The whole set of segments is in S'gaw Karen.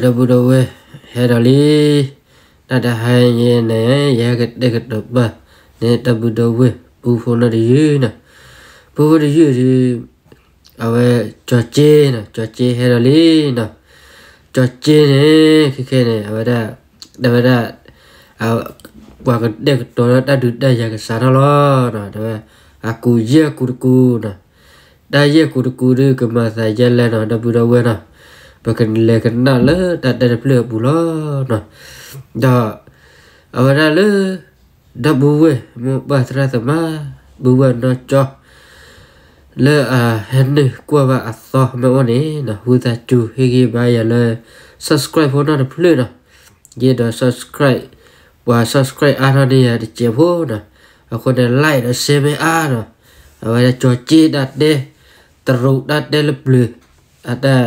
ဒီပုၢ်ဒီဝဲၢ် ဟဲဒီးလံ, တၢ်တဟါအံၤန့ၣ် ယဟဲကတဲာ်ကတီၤဘၣ်န့ၣ် ဒီပုၢ်ဒီဝဲၢ် ပူဖိနီၢ်တယုၢ်နီၤ, ပူဖိတယုၢ်ဒီး အဝဲ ကၠီၤက့နီၤ, ကၠီၤက့ဟဲဒီးလံနီၤ, ကၠီၤက့န့ၣ် ခဲခဲန့ၣ် အဝဲဒၣ် တဲဝဲဒၣ် ပှၤကတဲာ်ကတီၤလၢတၢ်ဒုးတၢ်ယၤကစးထီၣ်လီၤနီၤ, တဲဝဲ အကူးယဲၢ်ကူးတကူးနီၤ, တၢ်ယဲၢ်ကူးတကူးဒုးကမၤသးဒ်လဲၣ်နီၤ ဒီပုၢ်ဒီဝဲၢ်နီၤ, ပကလဲၤကနၣ်လၢတၢ်တဲတဖျၢၣ်အပူၤလီၤနီၤ, ဒီး အဝဲဒၣ်လၢ ဒီပုၢ်ဝဲၢ်မိၢ်ပၢ်သရၣ်သမါ ပုၢ်ဝဲၢ်နီၢ်ကၠီ လၢအဟဲနုာ်ကွၢ်ဘၣ်အသီမ့ၢ်အိၣ်န့ၣ်နီၤ, ဝံသးစူၤဟ့ၣ်ဂံၢ်ဘါယၤလၢ subscribe ဖိနီၣ်တဖျၢၣ်နီၤ, ယအဲၣ်ဒိး subscribe ပှၤ subscribe အါထီၣ်န့ၢ်ယၤတစဲးဖိနီၤ, အဃိန့ၣ် like ဒီး share မ့ၢ်အါနီၤ, အဝဲဒၣ်ကၠီၤက့တၢ်တဲ တရူးတၢ်တဲလၢပျၢၤ အတၢ်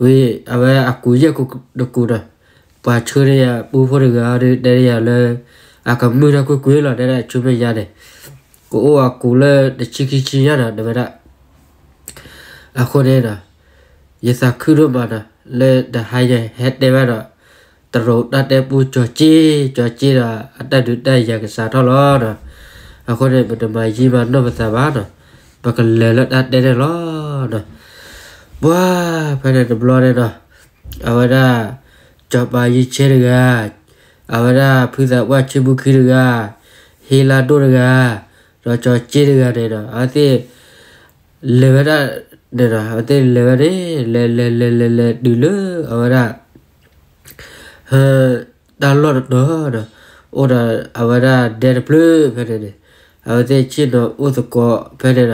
ဝံၤ အဝဲအကူးယဲၢ်ကူးတကူးဒီး ပှၤဆှၢန့ၢ်ယၤ ပူဖိတဂၤအံၤဒီး တဲန့ၢ်ယၤလၢ အကမုာ်တၢ်ကွ့ၢ်ကွ့ၢ်လီၤ တဲဒၣ်ဆူမဲာ်ညါန့ၣ်, ကအိၣ်အကူးလၢတဆံခံဆံညါနီၤ တဲဝဲဒၣ်, အဃိန့ၣ်ဒီး ယသးခုဒိၣ်မးနီၤ လၢတဟါယဟဲတဲဘၣ်ဒီး တရူးတၢ်တဲပူကၠီၤက့, ကၠီၤက့ဒီး အတၢ်ဒုးတၢ်ယၤကစးထီၣ်လီၤနီၤ, အဃိန့ၣ် ပတမၤယံာ်မၤနီၢ်ပသးဘၣ်နီၤ, ပကလဲၤလၢတၢ်တဲန့ၣ်လီၤနီၤ, ပှၤဖဲန့ၣ်တဘျီန့ၣ်နီၤ, အဝဲဒၣ် ကၠီၤပၤယံာ်ဆဲတဂၤ, အဝဲဒၣ်ဖုသးပှၢ်ဆံမုၢ်ခံတဂၤ, ဟ့လါဒိၣ်တဂၤ, ဒီးကၠီၤက့တဂၤန့ၣ်ဒီး အဝဲသ့ၣ် လဲၤဝဲဒၣ်န့ၣ်ဒီး အဝဲသ့ၣ်လဲၤဝဲန့ၣ် လဲၤလဲၤလဲၤလဲၤလဲၤတုၤလၢအဝဲဒၣ် တၢ်လီၢ်တတီၤဒီး အိၣ်ဒီးအဝဲဒၣ်ဒဲတဖျၢၣ်ဖဲန့ၣ်န့ၣ်, အဝဲသ့ၣ်ဆ့ၣ်နီၤအိၣ်သကိးဖဲန့ၣ်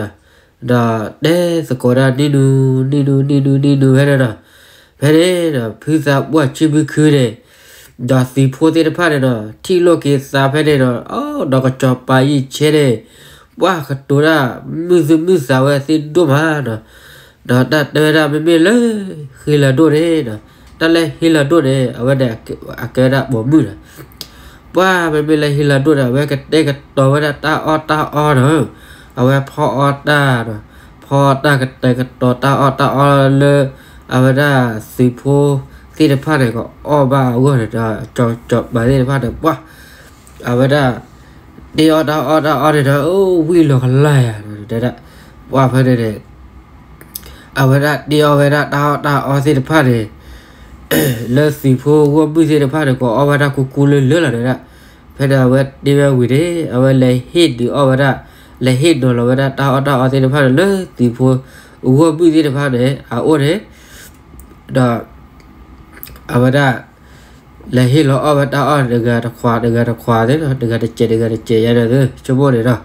ဒီး ဒီးတဲသကိးဒၣ်နံၣ်နူနံၣ်နူနံၣ်နူနံၣ်နူဖဲန့ၣ်ဒီး, ဖဲန့ၣ်ဒီး ဖုသးပှၢ်ဆံမုၢ်ခံန့ၣ် ဒီးသုးဖိသ့ၣ်တဖၣ်န့ၣ်ဒီး ထံၣ်လိာ်က့ၤသးဖဲန့ၣ်ဒီး အိၣ်ဒီးကစီၤပၤယံာ်ဆဲန့ၣ် ပှၢ်ကတိၤတၢ်မုာ်သူၣ်မုာ်သးဝဲသ့ၣ်ဒိၣ်မးဒီး, ဒီးတၢ်တဲဝဲဒၣ်မ့မ့ၢ်လၢ ဟ့လၤဒိၣ်န့ၣ်ဒီး, တၢ်လၢဟ့လၤဒိၣ်န့ၣ် အဝဲန့ၣ်အကဲဝဲဒၣ်ပိာ်မုၣ်ဒီး, ပှၢ်မ့မ့ၢ်လၢဟ့လၤဒိၣ်န့ၣ် အဝဲကတဲာ်ကတီၤဝဲဒၣ်တၢ်အီၣ်တၢ်အီဒီး, အဝဲဖီအီၣ်တၢ်ဒီး, ဖီအီၣ်တၢ်ကတဲာ်ကတီၤတၢ်အီၣ်တၢ်အီလၢ အဝဲဒၣ်သုးဖိသ့ၣ်တဖၣ်န့ၣ် ကအီၣ်ဘၣ်အဂီၢ်န့ၣ်ဒီး ကစီၤပၤသ့ၣ်တဖၣ်န့ၣ် ပှၢ် အဝဲဒၣ် တ့အီၣ်တၢ်အီၣ်တၢ်အီန့ၣ်ဒီး အိၣ်ဝံၣ်လီၤကလၢ်ယၤဒီး တဲဒၣ် ပှၢ်ဖဲန့ၣ်န့ၣ် အဝဲဒၣ်တ့အီၣ်ဝဲဒၣ်တၢ်အီၣ်တၢ်အီသ့ၣ်တဖၣ်န့ၣ် လၢသုးဖိဂီၢ်မုၢ်သ့ၣ်တဖၣ်န့ၣ် ကအီၣ်ဘၣ်တၢ်ကူကူလၢလၢလီၤတဲဒၣ်, ဖဲန့ၣ်အဝဲတ့ဝဲဝံၤန့ၣ် အဝဲလဲၤဟ့ၣ်ဒုးအီၣ်ဝဲဒၣ် လဲၤဟ့ၣ်နီၤလီၤဝဲဒၣ်တၢ်အီၣ်တၢ်အီသ့ၣ်တဖၣ်န့ၣ် လၢသုးဖိဂီၢ်မုၢ်သ့ၣ်တဖၣ်န့ၣ် အအိၣ်န့ၣ် ဒီး အဝဲဒၣ် လဲၤဟ့ၣ်လီၤအီၣ်ဝဲတၢ်အီၣ်တဂၤတခွး တဂၤတခွးသ့ၣ်ဒီး တဂၤတစဲး တဂၤတစဲးယါဒီး ဆိကမိၣ်န့ၣ်ဒီး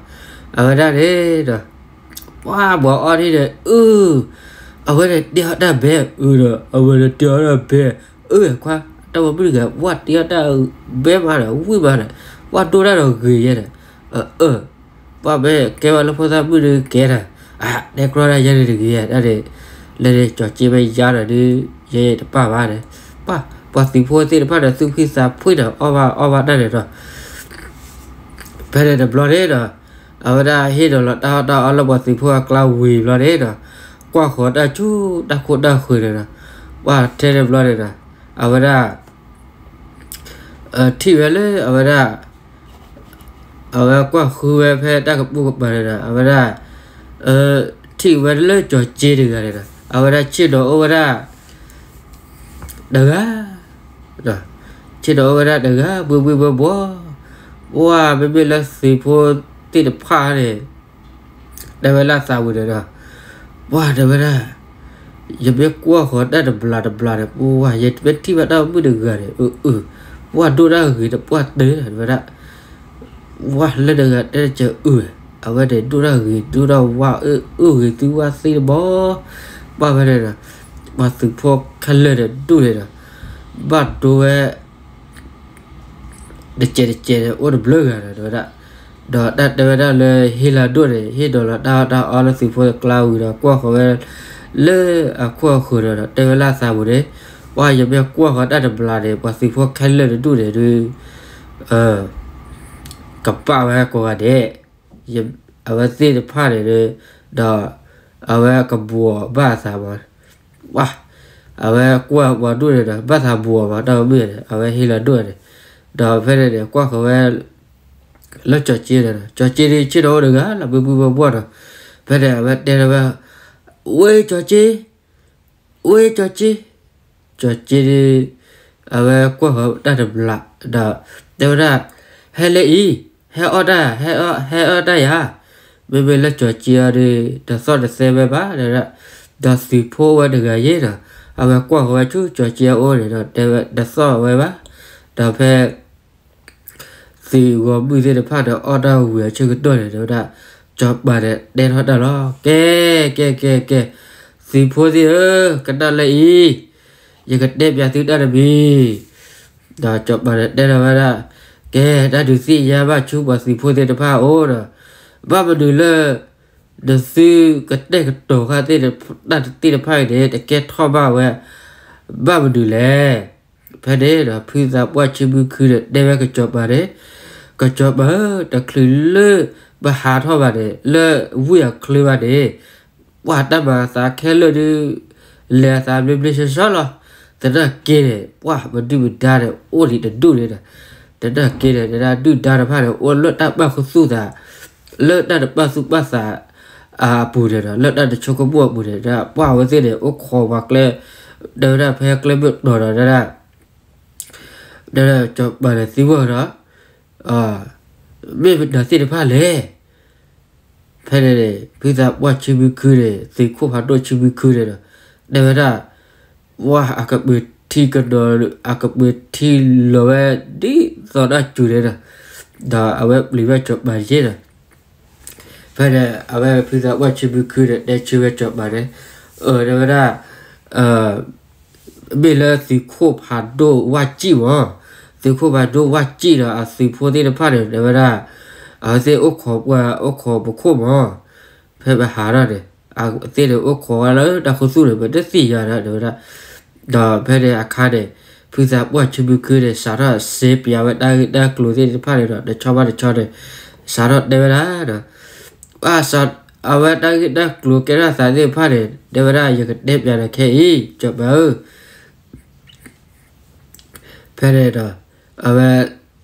အဝဲဒၣ်န့ၣ်ဒီး ပှၢ်ဘီအီၣ်န့ၣ်ဒီး အၢ အဝဲန့ၣ်တ့အီၣ်တၢ်ဘဲအၢဒီး အဝဲန့ၣ်တ့အီၣ်တၢ်ဘဲ အၢ ခွါ တၢ်ပိာ်မုၣ်တဂၤ ပှၢ်တ့အီၣ်တၢ်ဘဲမးဒီး ဝံၣ်မးဒီး ပှၢ်ဒိၣ်တၢ်ဒီးဂ့ၤယဲဒီး အၢ ပှၢ်မ့ၢ်ကဲဝဲလၢဖိသၣ်မုၣ်ဒီးကဲတၢ် အတဲကြီတၢ်ယဲန့ၣ်တဂ့ၤ တၢ်န့ၣ် လၢန့ၣ်ကၠီၤက့မ့ၢ်ယါဒီးဒုး ယဲတပၣ်ဘၣ်န့ၣ် ပှၢ် ပှၤသုးဖိသ့ၣ်တဖၣ်န့ၣ် သူၣ်ဖှံသးဖှံန့ၣ် အီၣ်ဘၣ်အီၣ်ဘၣ်တၢ်န့ၣ်ဒီး ဖဲန့ၣ်တဘျီန့ၣ်ဒီး အဝဲဒၣ်ဟ့ၣ်နီၤလီၤတၢ်အီၣ်တၢ်အီလၢပှၤသုးဖိအကျါဝံၤဘျီန့ၣ်ဒီး ကွၢ်ဃီၤတၢ်ဆူတၢ်ခိၣ်တၢ်ဃၢၤန့ၣ်ဒီး ပှၢ်ထဲန့ၣ်ဘျီန့ၣ်ဒီး အဝဲဒၣ် ထံၣ်ဝဲလၢအဝဲဒၣ် အဝဲကွၢ်ဃုဝဲဖဲတၢ်ကပိာ်ကပၤန့ၣ်ဒီး အဝဲဒၣ် ထံၣ်ဝဲလၢကၠီၤက့တဂၤန့ၣ်ဒီး အဝဲဒၣ်ဆ့ၣ်နီၤအိၣ်ဝဲဒၣ် တဂၤ ဆ့ၣ်နီၤအိၣ်ဝဲဒၣ်တဂၤ ဘှ့ဘှ့ဘှီဘှီ ပှၢ်မ့မ့ၢ်လၢသုးဖိသ့ၣ်တဖၣ်န့ၣ် တဲဝဲလၢသးဝံၤန့ၣ်ဒီး ပှၢ်တဲဝဲဒၣ် ယမ့ၢ်ကွၢ်ဃီၤတၢ်တဘျီတဘျီန့ၣ် ပှၢ်ယမ့ၢ်ထံၣ်ဘၣ်တၢ်မုၣ်တဂၤန့ၣ် အၢ အၢ ပှၢ်ဒိၣ်တၢ်ဂ့ၤတပှၢ်တၢၢ်တဲဝဲဒၣ် ဝၢ်လၢတဂၤတဲတစဲးအုၣ် အဝဲန့ၣ်ဒိၣ်တၢ်ဂ့ၤဒိၣ်တၢ်ဝါအုၣ်ဂ့ၤသုဝၣ်သ့ၣ်တဘီ ပှၢ်ဖဲန့ၣ်ဒီး ပှၤသုးဖိခဲလၢာ်န့ၣ်ဒိၣ်န့ၣ်ဒီး ဘၣ်ဒိဝဲ တစဲးတစဲးန့ၣ် အိၣ်တဘျုးဂၤဒီး တဲဝဲဒၣ် ဒီးတၢ်တဲဝဲဒၣ်လၢဟ့ၣ်လၤဒိၣ်န့ၣ် ဟ့ၣ်နီၤလီၤတၢ်အီၣ်တၢ်အီလၢသုးဖိအကျါဝံၤဒီး ကွၢ်ဃီၤဝဲ လၢအခိၣ်အဃၢၤဒီး တဲဝဲလၢအသးပူၤန့ၣ် ပှၢ်ယမ့ၢ်ကွၢ်ဃီၤတၢ်တဘျီန့ၣ် ပှၤသုးဖိခဲလၢာ်န့ၣ်ဒိၣ်န့ၣ်ဒုး ကပာ်ဝဲကိးဂၤဒဲး အဝဲသ့ၣ်တဖၣ်န့ၣ်ဒီး ဒီးအဝဲကဘှီးဘၣ်အသးမး ပှၢ် အဝဲကွၢ်ပှၤဒိၣ်န့ၣ်ဒီး ဘၣ်သးဘူးအီၤမး တၢ်မ့ၢ်န့ၣ် အဝဲဟ့ၣ်လီၤဒိၣ်န့ၣ်, ဒီးဖဲန့ၣ်န့ၣ် ကွၢ်ဃီၤဝဲ လၢကၠီၤက့န့ၣ်ဒီး ကၠီၤက့န့ၣ်ဆ့ၣ်နီၤအိၣ်တဂၤလီၤ မုၢ်မုၢ်ဘီၣ်ဘီၣ်ဒီး, ဖဲန့ၣ် အဝဲတဲထီၣ်ဝဲ, ဝ့ၢ်ကၠီၤက့, ဝ့ၢ်ကၠီၤက့, ကၠီၤက့န့ၣ် အဝဲကွၢ်ဃီၤတၢ်တဘျီဒီး တဲဝဲဒၣ်, ဟဲလၢအံၤ, ဟဲအီၣ်တၢ်, ဟဲအီၣ်တၢ်ယၤ, မ့မ့ၢ်လၢကၠီၤက့အီၤဒီး တသီၣ်တသဲဘၣ်ဘၣ် တဲဝဲဒၣ်, ဒီးသုးဖိဝဲတဂၤယဲဒီး အဝဲကွၢ်ဃီၤဝဲဆူကၠီၤက့အအိၣ်န့ၣ်ဒီး တဲဝဲတသီၣ်ဝဲဘၣ်, ဒီးဖဲ သံးဂီၤမုၢ်သ့ၣ်တဖၣ်ဒီး အီၣ်တၢ်ဝံၤအဆၢကတီၢ်န့ၣ် တဲဝဲဒၣ်, စီၤပၤန့ၣ်တဲထီၣ်တၢ်လီၤ, ကဲ, ကဲ, ကဲ, ကဲ, သုးဖိသ့ၣ်ဧၢ, ကနၣ်လၢအံၤ, ယကတဲပျးသုတၢ်တမံၤ, ဒီးစီၤပၤန့ၣ်တဲထီၣ်ဝဲဒၣ်, ကဲ, တၢ်ဒုးသ့ၣ်ညါဘၣ်ဆူပှၤသုးဖိသ့ၣ်တဖၣ်အအိၣ်ဒီး, ဘၣ်မနုၤလၢ နသုကတဲာ်ကတီၤဃာ်သ့ၣ်တဖၣ်အံၤန့ၣ် တကဲထီၣ်ဘၣ်ဝဲ ဘၣ်မနုၤလဲၣ်. ဖဲန့ၣ်ဒီး ဖုသးပှၢ်ဆံမုၢ်ခုန့ၣ် တဲဝဲကစီၤပၤန့ၣ်, ကစီၤပၤဧၢ, တချုးလၢပဟးထီၣ်ဘၣ်န့ၣ် လၢဝ့ၢ်အချၢဘၣ်န့ၣ်, ပှၤတၢ်မၤအသးခဲလၢာ်ဒုး လဲၤအသးဘျ့ဘျ့ဆှီဆှီလီၤ. သနာ်က့န့ၣ် ပှၤပဒုၣ်ပဒါန့ၣ် အိၣ်ဒံးတဒူၣ်န့ၣ်ဒီး, သနာ်က့န့ၣ် ဒုၣ်ဒါတဖၣ်န့ၣ် အိၣ်လၢတၢ်ပာ်ခူသူၣ်သး လၢတၢ်တပာ်သူၣ်ပာ်သးအပူၤန့ၣ်ဒီး လၢတၢ်တဆိကမိၣ်အပူၤန့ၣ်ဒီး ပှၤအဝဲသ့ၣ်န့ၣ် အိၣ်ခိးပှၤကျဲ တဲဝဲဒၣ်ဖဲကျဲမုၢ်တီၤဒီး တဲဝဲဒၣ် စီၤပၤန့ၣ်သံကွၢ်ဒီး မ့ၢ်မတၤသ့ၣ်တဖၣ်လဲၣ်. ဖဲန့ၣ်န့ၣ် ဖုသးပှၢ်ဆံမုၢ်ခုန့ၣ် သုးခိၣ်ဖးဒိၣ်ဆံမုၢ်ခုန့ၣ်ဒီး တဲဝဲဒၣ် ပှၤအကပၢၤထံကနီၤ အကပၢၤထံလီၤဝဲ ဒ်သိးတၢ်စူၤန့ၣ်ဒီး ဒီးအဝဲပျံၤဝဲစီၤပၤယဲဒီး ဖဲန့ၣ် အဝဲဖုသးပှၢ်ဆံမုၢ်ခုန့ၣ် တဲဆၢဝဲစီၤပၤန့ၣ် တဲဝဲဒၣ် မ့ၢ်လၢသုးခိၣ်ဖးဒိၣ်ဝၣ်စံၣ်မး, သုးခိၣ်ဖးဒိၣ်ဝၣ်စံၣ်ဒီးအသုးဖိသ့ၣ်တဖၣ်န့ၣ် တဲဝဲဒၣ် အဝဲသ့ၣ်အိၣ်ခိးပှၤ အိၣ်ခိးပခိၣ်မး, ဖဲပဟးထီၣ်န့ၣ် အဝဲသ့ၣ်န့ၣ်အိၣ်ခိးဝဲလၢတၢ်ခူသူၣ်န့ၣ် ပတသ့ၣ်ညါဒီး တဲဝဲဒၣ်, ဒီးဖဲန့ၣ်အခါန့ၣ် ဖုသးပှၢ်ဆံမုၢ်ခုန့ၣ် စးထီၣ်စဲပၠးဝဲတၢ်ဂ့ၢ်တၢ်ကျိၤသ့ၣ်တဖၣ်န့ၣ်ဒီး တဆီဘၣ်တဆီန့ၣ် စးထီၣ်တဲဝဲဒၣ်ဒီး အဝဲတၢ်ဂ့ၢ်တၢ်ကျိၤကဲထီၣ်သးသ့ၣ်တဖၣ်န့ၣ် တဲဝဲဒၣ် ယကတဲပၠးနၤခဲအံၤ စီၤပၤဧၢ. ဖဲန့ၣ်ဒီး အဝဲ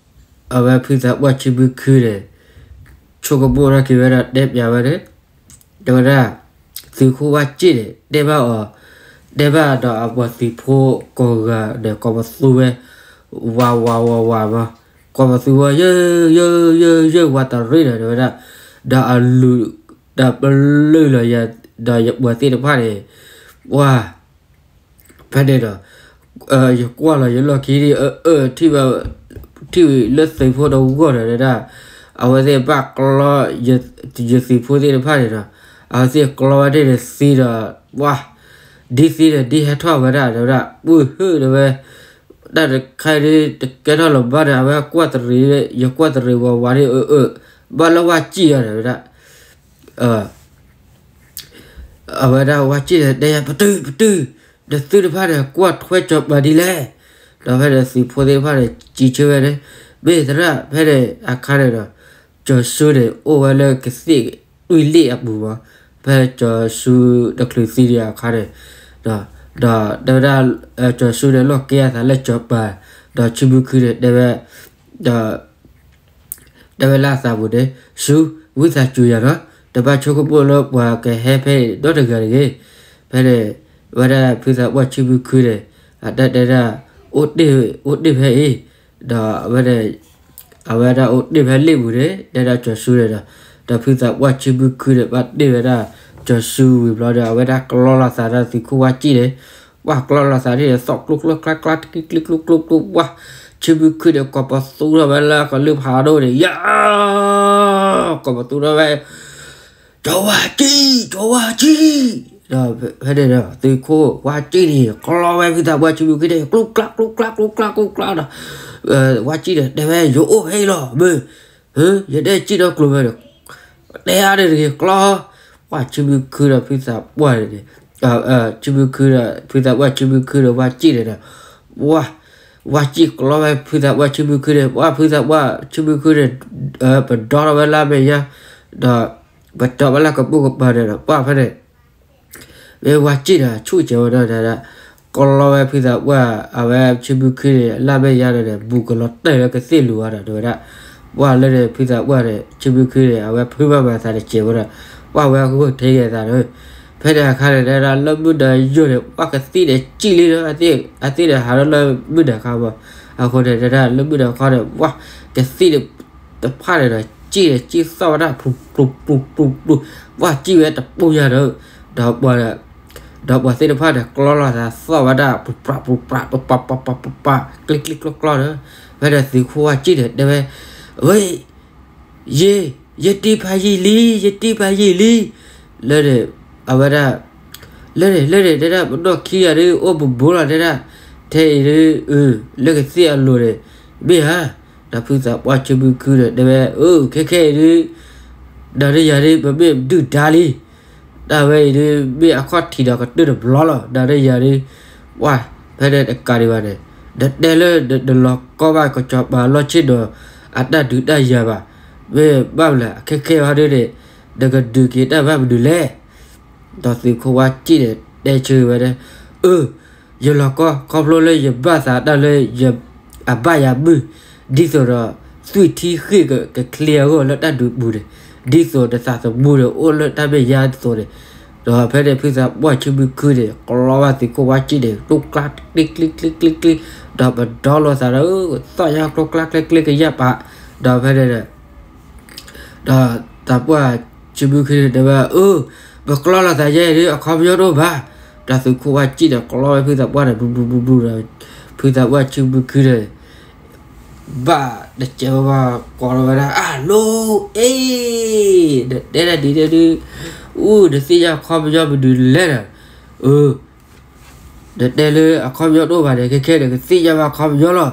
အဝဲဖုသးပှၢ်ဆံမုၢ်ခုန့ၣ် ဆိကမိၣ်ထီၣ်က့ၤဝဲဒၣ် တဲပၠးဝဲန့ၣ် တဲဝဲဒၣ် သုးခိၣ်ဝၣ်စံၣ်န့ၣ် တဲဘၣ်အီၤ တဲဘၣ်ဒီးအပှၤသုးဖိကိးဂၤဒီး ကိးပသူဝဲ ဝးဝးဝးဝးမး, ကိးပသူဝဲ ယၢ ယၢ ယၢ ယၢ ဝးတရံးဒီး တဲဝဲဒၣ် ဒီးအလူၤ ဒီးပလုၢ်လီၤယၤ ဒီးယပှၤသ့ၣ်တဖၣ်န့ၣ် ပှၤ ဖဲန့ၣ်ဒီး ယကွၢ်လီၤယလီၢ်ခံန့ၣ် အၢ အၢ ထံၣ်ဝဲ ထံၣ်ဝဲလၢသုးဖိတဂီၢ်ဒီး တဲဒၣ် အဝဲသ့ၣ်ဘၣ်ကျီ ယသုးဖိသ့ၣ်တဖၣ်န့ၣ်ဒီး အဝဲသ့ၣ်ကျီဝဲဒၣ်န့ၣ်သံဒီး ပှၤ ဒ်သံန့ၣ် ဒ်ဟဲထီၣ်ဝဲဒၣ် တဲဝဲဒၣ် ပုၢ်ဟုၣ်တဲဝဲ တၢ်တခါအံၤဒ်တကဲထီၣ်လၢၤဘၣ်ဒီး အဝဲကွၢ်တရံး ယကွၢ်တရံးဝးဝးန့ၣ် အၢ အၢ ဘၣ်လၢဝၣ်စံၣ်အီၤ တဲဝဲဒၣ် အဝဲဒၣ်ဝၣ်စံၣ်န့ၣ် တဲယၤ ပတုာ် ပတုာ် ဒီးသုတဖၣ်န့ၣ် ကွၢ်ထွဲစီၤပၤဒ်လဲၣ်. ဒီးဖဲန့ၣ်သုးဖိသ့ၣ်တဖၣ်န့ၣ် စံးဆၢဝဲန့ၣ် မ့ၢ်သရၣ် ဖဲန့ၣ်အခါန့ၣ်ဒီး စီၤစုန့ၣ် အိၣ်ဝဲလၢကသ့ၣ်တွံၢ်လ့ၣ်အပူၤမး ဖဲစီၤစုတချုးသံဒံးအခါန့ၣ် ဒီးတဲဝဲဒၣ် စီၤစုန့ၣ် လီၢ်ကဲအသးလၢစီၤပၤ ဒီးဆံမုၢ်ခုန့ၣ် တဲဝဲ ဒီး တဲဝဲလၢအသးပူၤန့ၣ် ဆူ ဝံသးစူၤယၤဒီး တဘၣ်ဆိကမိၣ်လၢပှၤကဟဲဖဲအံၤနီတဂၤတဂ့ၤ. ဖဲန့ၣ် ဝဲဒၣ်ဖုသးပှၢ်ဆံမုၢ်ခုန့ၣ် အတၢ်တဲဒၣ် အိၣ်တ့ၢ် အိၣ်တ့ၢ်ဖဲအံၤ ဒီးအဝဲ အဝဲဒၣ်အိၣ်တ့ၢ်ဖဲလ့ၣ်ပူၤန့ၣ် တဲဒၣ်စီၤစုန့ၣ်ဒီး ဒီးဖုသးပှၢ်ဆံမုၢ်ခုန့ၣ် ဘၣ်တ့ၢ်ဝဲဒၣ်စီၤစုဝံၤဘျီဒီး အဝဲဒၣ်ကျီလိာ်သးဒီးသုးခိၣ်ဝၣ်စံၣ်န့ၣ် ပှၤကျီလိာ်သးန့ၣ် သီၣ်ကျိကျိကျါကျါ တကံကျံကျိကျိကျိ ပှၤ ဆံမုၢ်ခုန့ၣ် ကိးပသူထီၣ်ဝဲလၢကလုၢ်ဖးဒိၣ်န့ၣ် ယၤ ကိးပသူထီၣ်ဝဲ ကၠီၤဝါကံၣ် ကၠီၤဝါကံၣ် ဒီးဖဲန့ၣ်ဒီး သုးခိၣ်ဝါစံၣ်န့ၣ် ကျီဝဲဖုသးပှၢ်ဆံမုၢ်ခုန့ၣ် ကျိကျါကျိကျါကျိကျါကျိကျါဒီး ဝါစံၣ်န့ၣ် တဲဝဲ ယအိၣ်ဖဲအံၤလီၤ မ့ၢ် ယတဲစံၣ်ဒီးကျိၤဖဲန့ၣ် တဲအါန့ၣ်တဂ့ၤ ကျီ ပှၤဆံမုၢ်ခုဒီးဖုသးပှၢ်န့ၣ် ဆံမုၢ်ခုဒီး ဖုသးပှၢ်ဆံမုၢ်ခုဒီးဝါစံၣ်န့ၣ်ဒီး ဝါ ဝါစံၣ်ကျီဝဲဖုသးပှၢ်ဆံမုၢ်ခုန့ၣ် ပှၤဖုသးပှၢ်ဆံမုၢ်ခုန့ၣ် ပဒီထီၣ်ဝဲလၢအမဲာ်ညါ ဒီး ပတီၢ်ဝဲလၢကပိာ်ကပၤန့ၣ်ဒီး ပှၤဖဲန့ၣ် မ့ၢ်ဝါစံၣ်ဒီးဆူၣ်ကဲၤဝဲဒီး တဲဒၣ် ကလီဝဲဖုသးပှၢ် အဝဲဆံမုၢ်ခုန့ၣ် လၢမဲာ်ညါဒီးန့ၣ် ဘူးကလီၤတဲာ်လၢကသ့ၣ်လူၤအီၤဒီး တဲဝဲဒၣ်, ပှၢ်လၢန့ၣ် ဖုသးပှၢ်န့ၣ် ဆံမုၢ်ခုန့ၣ် အဝဲဖုဘၣ်မၤသးတစဲးဝဲဒီး ပှၢ်ဝဲဂိၢ်ထဲယဲသးဒီး ဖဲန့ၣ်အခါန့ၣ် တဲဒၣ်လၢမုၢ်နၤယိာ်န့ၣ် ပှၢ်ကသံၣ်န့ၣ်စံၣ်လံဒီး အသ့ၣ်န့ၣ်ဟးထီၣ်လၢမုၢ်နၤခီမး, အဃိန့ၣ် တဲဒၣ်လၢမုၢ်နၤခီန့ၣ် ပှၢ်ကသံၣ်န့ၣ် တဖၣ်န့ၣ်ဒီး စံၣ်န့ၣ်စံၣ်သီၣ်ဝဲဒၣ် ပူၤပူၤပူၤပူၤပူၤ, ပှၢ်စံၣ်ဝဲတပူၤညါဒီး ဒီးပှၤ ဒီးပှၤသ့ၣ်တဖၣ်န့ၣ် ကျီလိာ်သးသီၣ်ဝဲဒၣ် ပူၤပြးပူၤပြး ပပပပပပ ကျ့ကျ့ကျီကျီဒီး ဖဲန့ၣ်သုးခိၣ်ဝါစံၣ်န့ၣ် တဲဝဲ, ဝဲ, ယ, ယတံၢ်ဖးယံာ်လံ, ယတံၢ်ဖးယံာ်လံ, လၢန့ၣ် အဝဲဒၣ် လၢန့ၣ် လၢန့ၣ် တဲဒၣ် ပနီၣ်ခံဂၤဒုး အိၣ်ဘူးဘူးလီၤ တဲဒၣ်, ထဲအံၤဒုး အၢ လၢကသ့ၣ်အလိၤန့ၣ် မ့ၢ်ဧါ, ဒီးဖုသးပှၢ်ဆံမုၢ်ခုန့ၣ် တဲဝဲ အၢ ခဲခဲအံၤဒုး ဒီးဒ်ယၤဒုး ပမ့ၢ်ဒုၣ်ဒါလံ တၢ်ဝဲအံၤဒုး မ့ၢ်အခီၣ်ထံးဒီးကတၢၢ်တဘျီလီၤ ဒီးဒ်ယၤဒုး ဝါ ဖဲန့ၣ်တကးဒံးဘၣ်န့ၣ် နတဲလၢနလီၤကီဘၣ်ကစီၤပၤလီၢ်ဆ့ၣ်နီၤ အတၢ်ဒုးတၢ်ယၤဘၣ်, မ့ၢ်ဘၣ်မလဲၣ် အခဲခဲအံၤဒုးန့ၣ် နကဒုးက့ၤတၢ်ဘၣ်မနုၤလဲၣ် ဒီးသုးခိၣ်ဝါစံၣ်န့ၣ် တဲဆၢဝဲဒၣ်, အၢ ယလီၤကီ ခီဖျိလၢယဘၣ်သးတၢ်လၢ အဘၣ်ယၤမုၢ်, ဒ်သိးဒီး သွံၣ်ထံဃ့ၢ်ကချ့အဂီၢ်လၢတၢ်ဒုးပူၤန့ၣ်, ဒ်သိးနသးသမူန့ၣ် အိၣ်လၢတၢ်မဲာ်ညါအသိးန့ၣ်, ဒီးဖဲန့ၣ်ဖုသးပှၢ်ဆံမုၢ်ခုန့ၣ် ကျီဘၣ်သုးခိၣ်ဝါစံၣ်န့ၣ် ကျိကျါကျ့ကျ့ကျ့ကျ့ကျ့, ဒီးပဒီလိာ်သးဒီး သီၣ်ညါကျိကျါကျ့ကျ့ကယၢ်ပာ်, ဒီးဖဲန့ၣ် ဒီးသးပှၢ်ဆံမုၢ်ခုန့ၣ် တဲဝဲ အၢ ပကျီလိာ်သးယဲအံၤဒုး အခီပညီတအိၣ်ဘၣ်, ဒီးသုးခိၣ်ဝါစံၣ်န့ၣ် ကျီဝဲဖုသးပှၢ်န့ၣ် ဘူးဘူးဘူးဘူးဒီး ဖုသးပှၢ်ဆံမုၢ်ခုန့ၣ် ဘၣ်တစဲးဝဲဘၣ် ကိးလီၤဝဲဒၣ် အလိၤ အ့ နတဲဒၣ်ဒ်န့ၣ်ဒုး အူ နသ့ၣ်ညါအခီပညီမနုၤလဲၣ်ဒီး အၢ နတဲလၢအခီပညီတအိၣ်ဘၣ်န့ၣ် ခဲခဲန့ၣ် ကသ့ၣ်ညါဘၣ်အခီပညီလီၤ.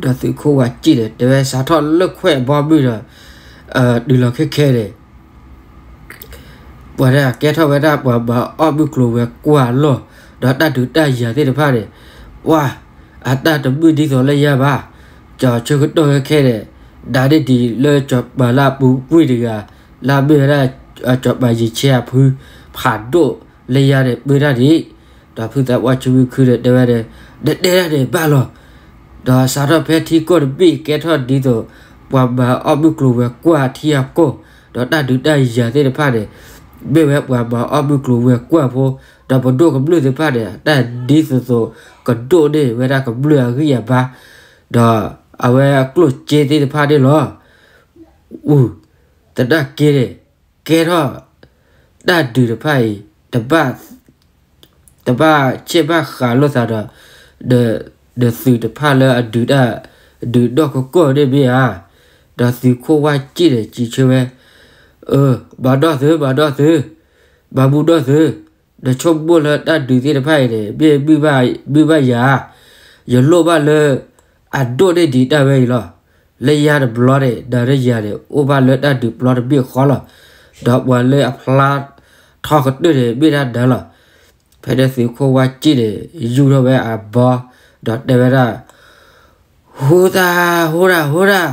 ဒီးသုးခိၣ်ဝါစံၣ်န့ၣ် တဲဝဲစးထီၣ်လၢခွဲးအဘီမုၢ်ဒီး တုၤလီၤခဲခဲန့ၣ် ပှၤန့ၣ်ကဲထီၣ်ဝဲဒၣ်ပှၤမၤအီၣ်မုၢ်ကျိၤဝဲၤကွာ်အလီၢ်, ဒီးတၢ်ဒုးတၢ်ယၤသ့ၣ်တဖၣ်န့ၣ် ပှၤ အတၢ်တမုာ်ဒ်သိးလၢညါဘၣ်, ကီၤဆၢကတီၢ်ခဲခဲန့ၣ် ဒၣ်န့ၢ်ဒံးလၢစီၤပၤလၢအပူၤကွံာ်တဂၤ လၢအမ့ၢ်ဝဲဒၣ် စီၤပၤယံာ်ဆဲအဖု ဖးဒိၣ်လၢညါန့ၣ် ပၢတၢ်ဒံး, ဒီးဖုသးပှၢ်ဆံမုၢ်ခုန့ၣ် တဲဝဲန့ၣ် နတဲဒၣ်န့ၣ်ဘၣ်လီၤ. ဒီးစးထီၣ်ဖဲထံကီၢ်တဘ့ၣ်ကဲထီၣ်ဒ်သိး ပှၤမၤအီၣ်မုၢ်ကျိၤဝဲၤကွာ်ထံအကီၢ်, ဒီးတၢ်ဒုးတၢ်ယၤသ့ၣ်တဖၣ်န့ၣ် မ့ၢ်ဝဲပှၤမၤအီၣ်မုၢ်ကျိၤဝဲၤကွာ်ဖိ, ဒီးပဒိၣ်ကမျၢၢ်သ့ၣ်တဖၣ်န့ၣ် တၢ်ဒ်သိးသိးကဒိၣ်န့ၢ်ဝဲဒၣ်ကမျၢၢ်အဂံၢ်အဘါ, ဒီးအဝဲအကျိၣ်စ့သ့ၣ်တဖၣ်န့ၣ်လီၤ. အူ သနာ်က့န့ၣ် ကဲထီၣ် တၢ်ဒုးတဖၣ်အံၤ တဘၣ် တဘၣ်ဆ့ၣ်ဘၣ်ဃးလိာ်သးဒီး ဒီးသုးတဖၣ်လၢအဒုးတၢ် ဒုးနီၢ်ကီၢ်ကီၢ်န့ၣ်မ့ၢ်ဧါ. ဒီးသုးခိၣ်ဝါစံၣ်န့ၣ် စံးဆၢဝဲ, အၢ မၤနီၢ်သု မၤနီၢ်သု, မၤမူနီၢ်သု, နဆိကမိၣ်လၢတၢ်ဒုးသ့ၣ်တဖၣ်အံၤန့ၣ် မ့ၢ်မုာ်ဘၣ်ယၤ, ယလိၣ်ဘၣ်လၢ အဒိၣ်န့ၢ်ဒံးတၢ်ဝဲအံၤလီၤ. လၢယၤတဘျီန့ၣ် ဒီးလၢယၤန့ၣ် အိၣ်ဘၣ်လၢတၢ်ဒုးပျီတဘ့ၣ်ဃီလီၤ. ဒီးပှၤလၢအဖျါထီကတၢၢ်န့ၣ် မ့ၢ်ဒၣ်နၤလီၤ. ဖဲန့ၣ်သုးခိၣ်ဝါစံၣ်န့ၣ် ယူၢ်ထီၣ်ဝဲအဘီ ဒီးတဲဝဲဒၣ် ဟူသၣ် ဟူဒၣ် ဟူဒၣ်,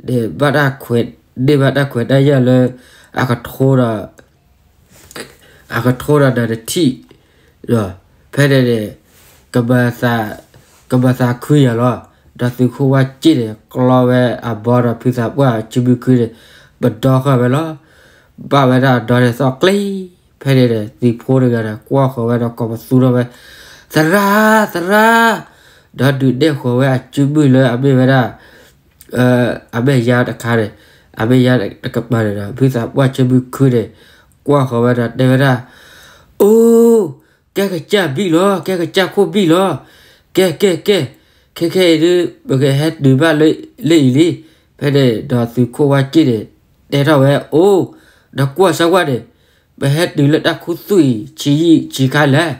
န့ၣ်ဘၣ်တၢ်ခွဲး န့ၢ်ဘၣ်တၢ်ခွဲးတၢ်ယာ်လၢ အကထိဒီး အကထိဒီးနၤတထံၣ်, ဒီးဖဲန့ၣ်န့ၣ် ကမၤသး ကမၤသးခုယၤလီၤ. ဒီးသုးခိၣ်ဝါစံၣ်န့ၣ် ကျီဝဲအဘီဒီးဖုသးပှၢ်ဆံမုၢ်ခုန့ၣ် ပဒီဃာ်ဝဲလီၤ. ဘၣ်ဝဲဒၣ်အဒီန့ၣ်သီၣ်ကျ့, ဖဲန့ၣ်န့ၣ် သုးဖိတဂၤန့ၣ် ကွၢ်ဃီၤဝဲဒီးကိးပသူထီၣ်ဝဲ, သရၣ် သရၣ်, ဒီးဒုးနဲၣ်ဃီၤဝဲအစုမုၢ်လၢအမ့ၢ်ဝဲဒၣ် အမဲာ်ညါတခါန့ၣ် အမဲာ်ညါတကပၤန့ၣ်ဒီး ဖုသးပှၢ်ဆံမုၢ်ခုန့ၣ် ကွၢ်ဃီၤဝဲဒီးတဲဝဲဒၣ်, အိ, ကဲကစၢ်ဘံၣ်လီၤ, ကဲကစၢ်ခိၣ်ဘံၣ်လီၤ, ကဲ ကဲ ကဲ, ခဲခဲအံၤဒုး ပကဟဲတုၤဘၣ်လၢအံၤလံ. ဖဲန့ၣ်ဒီးသုးခိၣ်ဝါစံၣ်န့ၣ် တဲထီၣ်ဝဲ, အိ, နကွၢ်စၢ်ဝဲန့ၣ် ပဟဲတုၤလၢတၢ်ခူသူၣ်အံၤ ဆံးယံာ်ဆံးခါလဲၣ်.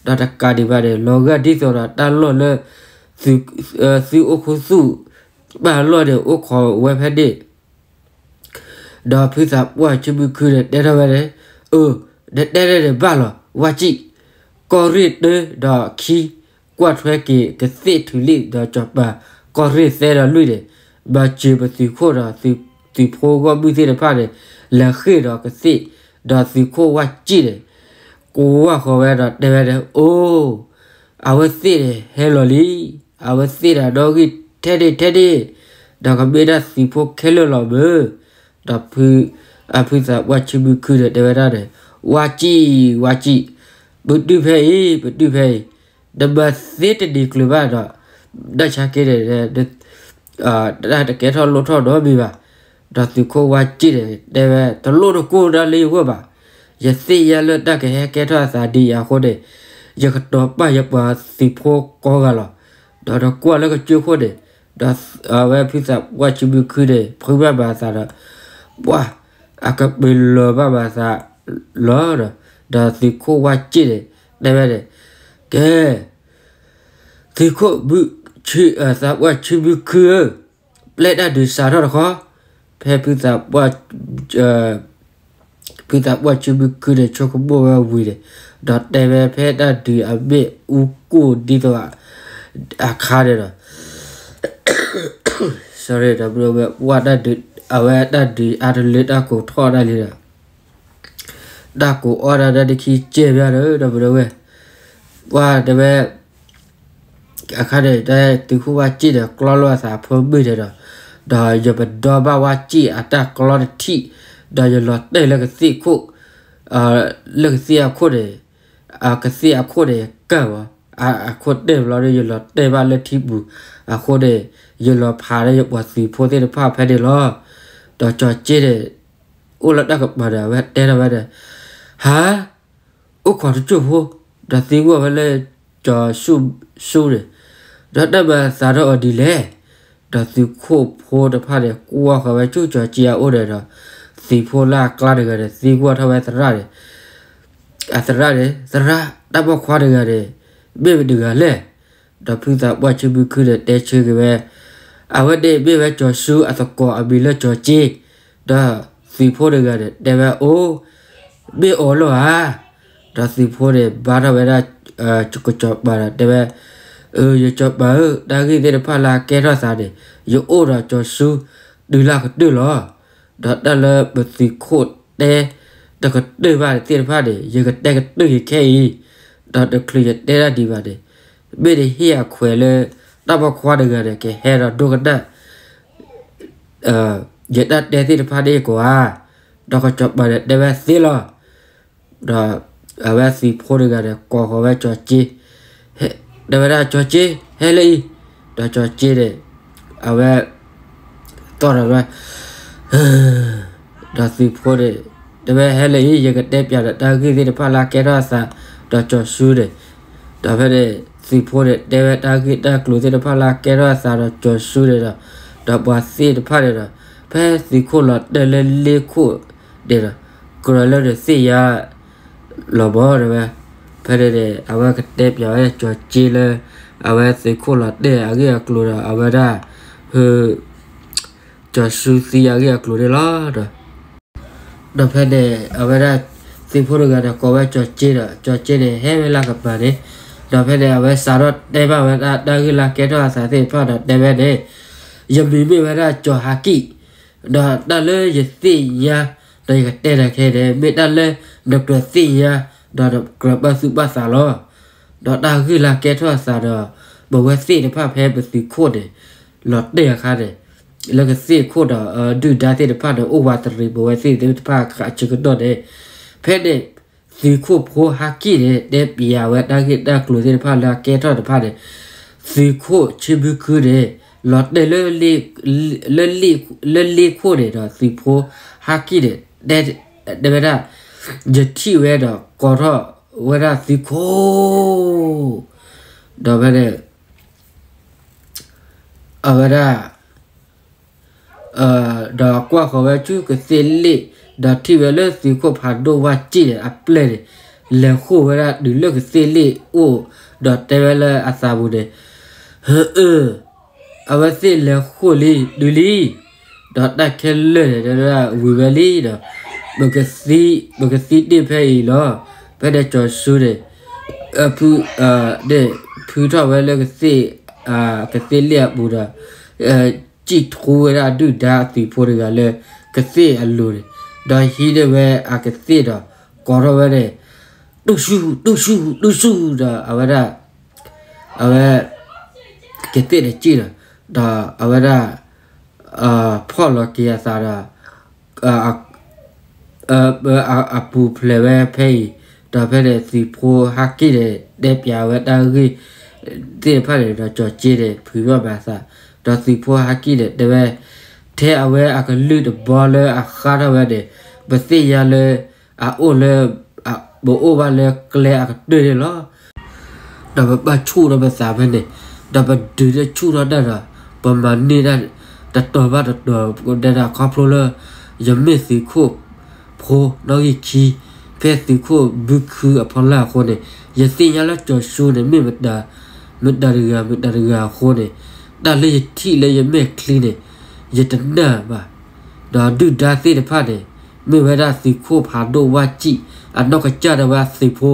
ဒီးတကးဒံးဘၣ်န့ၣ် လီၤဂာ်ဒ်သိးဒီးတၢ်လီၢ်လၢ သုအိၣ်ခူသူၣ် ဘၣ်လီၢ်န့ၣ် အိၣ်ခိးဝဲဖဲန့ၣ် ဒီးဖုသးပှၢ်ဆံမုၢ်ခုန့ၣ် တဲထီၣ်ဝဲန့ၣ်, အၢ, နတဲန့ၣ်န့ၣ်ဘၣ်လီၤ ဝါစံၣ်, ကီၢ်ရ့ၣ်တၢဒီးခံ ကွၢ်ထွဲက့ၤကသ့ၣ်ထူလံၣ်ဒီးစီၤပၤ ကီၢ်ရ့ၣ်သၢဒီးလွံၢ်န့ၣ် မၤစၢၤပသုးခိၣ်ဒီး သုးဖိဂီၢ်မုၢ်သ့ၣ်တဖၣ်န့ၣ် လဲၤဃ့ၢ်ဒီးကသ့ၣ်, ဒီးသုးခိၣ်ဝါစံၣ်န့ၣ် ကွၢ်ဃီၤဝဲဒီးတဲဝဲန့ၣ်, အိ, အဝဲသ့ၣ်န့ၣ်ဟဲလီၤလံ, အဝဲသ့ၣ်ဒီးနီၣ်ဂံၢ်ထဲန့ၣ်ထဲန့ၣ်, ဒီးကမ့ၢ်ဒၣ်သုးဖိခဲလၢာ်လီၤမၢ်, ဒီးဖု, အဖုသးပှၢ်ဆံမုၢ်ခုၣ်န့ၣ် တဲဝဲဒၣ်န့ၣ်, ဝါကံၣ်, ဝါကံၣ်, ပတုာ်ဖဲအံၤ, ပတုာ်ဖဲအံၤ, နမၤသ့တနံၤကျၢၤဘၣ်ဒီး, ဒၣ်ဆါက့န့ၣ်, တၢ်တကဲထီၣ်လိၣ်ထီၣ်နီတမံၤဘၣ်, ဒီးသုးခိၣ်ဝါကံၣ်န့ၣ် တဲဝဲ တလိၣ်တကိၢ်ဒၣ်လၢယဂီၢ်ဘၣ်, ယသ့ၣ်ညါလၢတၢ်ကဟဲကဲထီၣ်အသးဒ်အံၤအဃိန့ၣ်, ယကတီၤပာ်ယပှၤသုးဖိကိးဂၤလီၤ, ဒီးနကွၢ်လၢကစၢၢ်ခိၣ်န့ၣ်, ဒီးအဝဲဖုသးပှၢ်ဆံမုၢ်ခုၣ်န့ၣ် ဖုဘၣ်မၤအသးဒီး, ပှၤ, အကပလီၤဘၣ်မၤအသးလီၤ, ဒီးသုးခိၣ်ဝါကံၣ်န့ၣ် တဲဝဲန့ၣ်, ကဲ သုးခိၣ်မုၣ်, သးပှၢ်ဆံမုၢ်ခုၣ်ဧၢ, ပျဲတၢ်ဒုးစးထီၣ်တခီ, ဖဲဖုသးပှၢ်, ဖုသးပှၢ်ဆံမုၢ်ခုၣ်န့ၣ် ဆိကမိၣ်ဝဲဝံၤန့ၣ်, ဒီးတဲဝဲဖဲတၢ်ဒုးအမ့ၣ်အူကိၢ်ဒ်သိးအခါန့ၣ်ဒီး, ဒီးဝဲတၢ်ဒုး, အဝဲတၢ်ဒုးအါတလၢတၢ်ကိးထီၣ်ဒၣ်လံဒီး တၢ်ကိးအီၣ်ဒၣ်ဒၣ်တခံကဲဘၣ်ဒီး ဒီပုၢ်ဒီဝဲၢ်, ပှၤတဲဝဲ, အခါန့ၣ် တၢ်သုးခိၣ်ဝါကံၣ်န့ၣ် ကျီလိာ်အသးအဖၢမုၢ်န့ၣ်ဒီး, ဒီးယပဒီဘၣ်ဝါကံၣ်အတၢ်ကျီတထံၣ်, ဒီးယလီၤတဲာ်လၢကသ့ၣ်ခိၣ်, လၢကသ့ၣ်အခိၣ်န့ၣ်, ကသ့ၣ်အခိၣ်န့ၣ်ကၢၢ်ဘၣ်, အခိၣ်တဲာ်ဘျီဒီး ယလီၤတဲာ်ဘၣ်လၢထံပူၤ, အဃိန့ၣ်, ယလီၤဖးလၢယပှၤသုးဖိသ့ၣ်တဖၣ်ဖဲန့ၣ်လီၤ. ဒီးကၠီၤက့န့ၣ် အိၣ်လၢတၢ်ကပၤဒီး အဝဲတဲထီၣ်ဝဲဒီး, ဟါ, အိၣ်ခိးတစိၢ်ဖိ, ဒီးသံကွၢ်ဝဲလၢကၠီၤဆူၣ်ဆူၣ်န့ၣ်, ဒီးတၢ်မၤသးထီၣ်အီၤဒ်လဲၣ်, ဒီးသုးခိၣ်ဖိတဖၣ်န့ၣ် ကွၢ်ဃီၤဝဲဆူကၠီၤက့အအိၣ်န့ၣ်ဒီး, သုးဖိလၢအကျါတဂၤန့ၣ် သံကွၢ်ထီၣ်ဝဲသရၣ်န့ၣ်, အသရၣ်န့ၣ်, သရၣ်, တၢ်ပိာ်ခွါတဂၤန့ၣ်, မ့ၢ်မတဂၤလဲၣ်, ဒီးဖုသးပှၢ်ဆံမုၢ်ခုၣ်န့ၣ် တဲဆၢက့ၤဝဲ, အဝဲန့ၣ်မ့ၢ်ဝဲကၠီၤဆူၣ်အသကိးအမံၤလၢကၠီၤက့, ဒီးသုးဖိတဂၤန့ၣ် တဲဝဲအိၣ်, မ့ၢ်အီၤလီၤဧါ, ဒီးသုးဖိန့ၣ် ဘါထီၣ်ဝဲဒၣ်, ကစီၤပၤဒီးတဲဝဲ, ယစီၤပၤဧၢ, တၢ်ဂ့ၢ်သ့ၣ်တဖၣ်လၢအကဲထီၣ်သးန့ၣ်, ယအိၣ်ဒီးကၠီၤဆူၣ်တုၤလၢကတၢၢ်လီၤ. ဒီးတၢ်လၢပသုးခိၣ်တဲတကတၢၢ်ဘၣ်သ့ၣ်တဖၣ်န့ၣ် ယကတဲကတၢၢ်က့ၤခဲအံၤ, ဒီးတချုးယတဲတၢ်ဒံးဘၣ်န့ၣ်, မ့ၢ်တဟ့ၣ်အခွဲးလၢ တၢ်ပိာ်ခွါတဂၤန့ၣ် ကဟဲဒီးဒိကနၣ် ယတၢ်တဲသ့ၣ်တဖၣ်န့ၣ်ကီးဧါ. ဒီးကစီၤပၤန့ၣ်တဲဝဲသ့လီၤ. ဒီးအဝဲသုးဖိတဂၤန့ၣ် ကိးဃီၤဝဲကၠီၤက့, တဲဝဲဒၣ်ကၠီၤက့, ဟဲလၢအံၤ, ဒီးကၠီၤက့န့ၣ်, အဝဲ သီၣ်ဒီးဝဲ, ဒီးသုးဖိန့ၣ် တဲဝဲဟဲလၢအံၤ ယကတဲပျးဒီးတၢ်ဂ့ၢ်သ့ၣ်တဖၣ်လၢအကဲထီၣ်အသး, ဒီးကၠီၤဆူၣ်န့ၣ်, ဒီးဖဲန့ၣ် သုးဖိန့ၣ် တဲဝဲတၢ်ဂ့ၢ်တၢ်ကျိၤသ့ၣ်တဖၣ်လၢအကဲထီၣ်အသးဒီးကၠီၤဆူၣ်န့ၣ်ဒီး, ဒီးပှၤသ့ၣ်တဖၣ်န့ၣ်ဒီး, ဖဲသုးခိၣ်လီၤတဲာ်လၢလ့ခိၣ်န့ၣ်ဒီး, ကြၢးလၢနသ့ၣ်ညါ လီၤဘီတဲဝဲ, ဖဲန့ၣ်န့ၣ် အဝဲကတဲပျးဝဲကၠီၤက့လၢ အဝဲသုးခိၣ်လီၤတဲာ်အဂ့ၢ်အကျိၤဒီး အဝဲဒၣ် ကၠီၤဆူၣ်သံအဂ့ၢ်အကျိၤန့ၣ်လီၤ. ဒီးဖဲန့ၣ် အဝဲဒၣ်သုးဖိတဂၤဒီး ကိးဝဲကၠီၤက့ဒီး ကၠီၤက့န့ၣ် ဟဲဝဲလၢကပၤန့ၣ်, ဒီးဖဲန့ၣ် အဝဲစးထီၣ်တဲဘၣ်ဝဲဒၣ်တၢ်ဂ့ၢ်လၢကဲထီၣ်အသးသ့ၣ်တဖၣ်ဒီး တဲဝဲန့ၣ်, ယမံၤမ့ၢ်ဝဲဒၣ်ကၠီၤဟးကံၣ်, ဒီးတၢ်လၢယသ့ၣ်ညါ ဒီးယကတဲတၢ်ခဲအံၤန့ၣ် မ့ၢ်တၢ်လၢနကြၢးသ့ၣ်ညါ ဒီးနကြၢးပာ်သူၣ်ပာ်သးလီၤ. ဒီးတၢ်ဂ့ၢ်လၢကဲထီၣ်အသးဒီး ပဝဲသ့ၣ်တဖၣ်ဖဲပသုးခိၣ်န့ၣ် လီၤတဲာ်အခါန့ၣ် လၢကသ့ၣ်ခိၣ်ဒီး ဒုၣ်ဒါသ့ၣ်တဖၣ်န့ၣ် အိၣ်ဝးတရံးပဝဲသ့ၣ်သ့ၣ်တဖၣ်အဆၢကတီၢ်န့ၣ်, ဖဲန့ၣ် သုးခိၣ်ဖိဟးကံၣ်န့ၣ် တဲပျးဝဲတၢ်ဂ့ၢ်တၢ်ကျိၤသ့ၣ်တဖၣ်လၢအကဲထီၣ်တဖၣ်န့ၣ်, သုးခိၣ်ဆံမုၢ်ခုၣ်န့ၣ် လီၤတဲာ်လၢ လၢလ့ၣ်ခိၣ်န့ၣ်ဒီး သုးဖိဟးကံၣ်န့ၣ် တဲ တဲဝဲဒၣ်, ယထံၣ်ဝဲဒီးကိးထီၣ်ဝဲဒၣ်သုးခိၣ်, ဒီးဖဲန့ၣ် အဝဲဒၣ် ဒီးကွၢ်ဃီၤဝဲဆူကသ့ၣ်လ့ၣ်, ဒီးထံၣ်ဝဲလၢသုးခိၣ်ဖးဒိၣ်ဝါကံၣ်န့ၣ် အပျဲၢ်န့ၣ် လဲၤဃိၣ်ဝဲဒၣ်တုၤလၢကသ့ၣ်လ့ၣ်အိၣ်, ဒီးတဲဝဲလၢအသးပူၤန့ၣ်, အဝဲသ့ၣ်လဲၤဃိၣ်လံ တုၤလံ, ဒီးတၢ်ခဲလၢာ်န့ၣ် ဝံၤဝဲလံဒီး ပကသံ, ပကသံတ့ၢ်ဖဲအံၤလီၤ. ဖဲန့ၣ်ကၠီၤဆူန့ၣ် ဖု, န့ၣ် ဖုထီၣ်ဝဲလၢကသ့ၣ်, ကသ့ၣ်လ့ၣ်အပူၤဒီး စံၣ်ထူဝဲဒၣ်ဒုၣ်ဒါအသုးဖိတဂၤလၢကသ့ၣ်အလိၤန့ၣ်, ဒီးဟံးန့ၢ်ဝဲအကသ့ၣ်ဒီး ကိးထီၣ်ဝဲန့ၣ်, တူၢ်ဆူၣ်, တူၢ်ဆူၣ်, တူၢ်ဆူၣ်, ဒီးအဝဲဒၣ် အဝဲ ကသ့ၣ်တစံၣ်ဒီး ဒီးအဝဲဒၣ် ဖီၣ်လီၤက့ၤအသးဒီး အပူၤဖျဲးဝဲဖဲအံၤ, ဒီးဖဲန့ၣ်သုးဖိဟးကံၣ်န့ၣ် တဲပၠးဝဲတၢ်ဂ့ၢ်သ့ၣ်တဖၣ်န့ၣ်ဒီး ကၠီၤက့န့ၣ် ဖုးဘၣ်မၤသး, ဒီးသုးဖိဟးကံၣ်န့ၣ် တဲဝဲ ထဲအဝဲအကလုၢ်တဘီလၢအဃါထီၣ်ဝဲန့ၣ် ပသ့ၣ်ညါလၢ အအိၣ်လၢ ပအိၣ်ဘၣ်လၢကျဲအကတၢၢ်န့ၣ်လီၤ. ဒီးပဘၣ်ဆူၣ်ထီၣ်ပသးဖဲန့ၣ်, ဒီးပဒုးန့ၢ်ဆူၣ်ထီၣ်တၢ်ဒီး ပမၤန့ၢ်တၢ်တတီၤဘၣ်တတီၤ ဒဲဒၣ်ခီဖျိလၢ ယမ့ၢ်သုးခိၣ်ဖိနီၣ်ဂံၢ်ခံ ဖဲသုးခိၣ်ဘုခုအဖီလာ်အဃိန့ၣ်, ယသ့ၣ်ညါလၢကၠီၤစူန့ၣ် မ့ၢ်မတၤတဂၤ မတၤတဂၤအဃိန့ၣ်, တၢ်လၢယထံၣ်လၢယမဲာ်ချံန့ၣ် ယတနာ်ဘၣ်. ဒီးဒုၣ်ဒါသ့ၣ်တဖၣ်န့ၣ် မ့ၢ်ဝဲဒၣ်သုးခိၣ်ဖးဒိၣ်ဝၣ်စံၣ် အနီၢ်ကစၢ်ဒၣ်ဝဲသုးဖိ,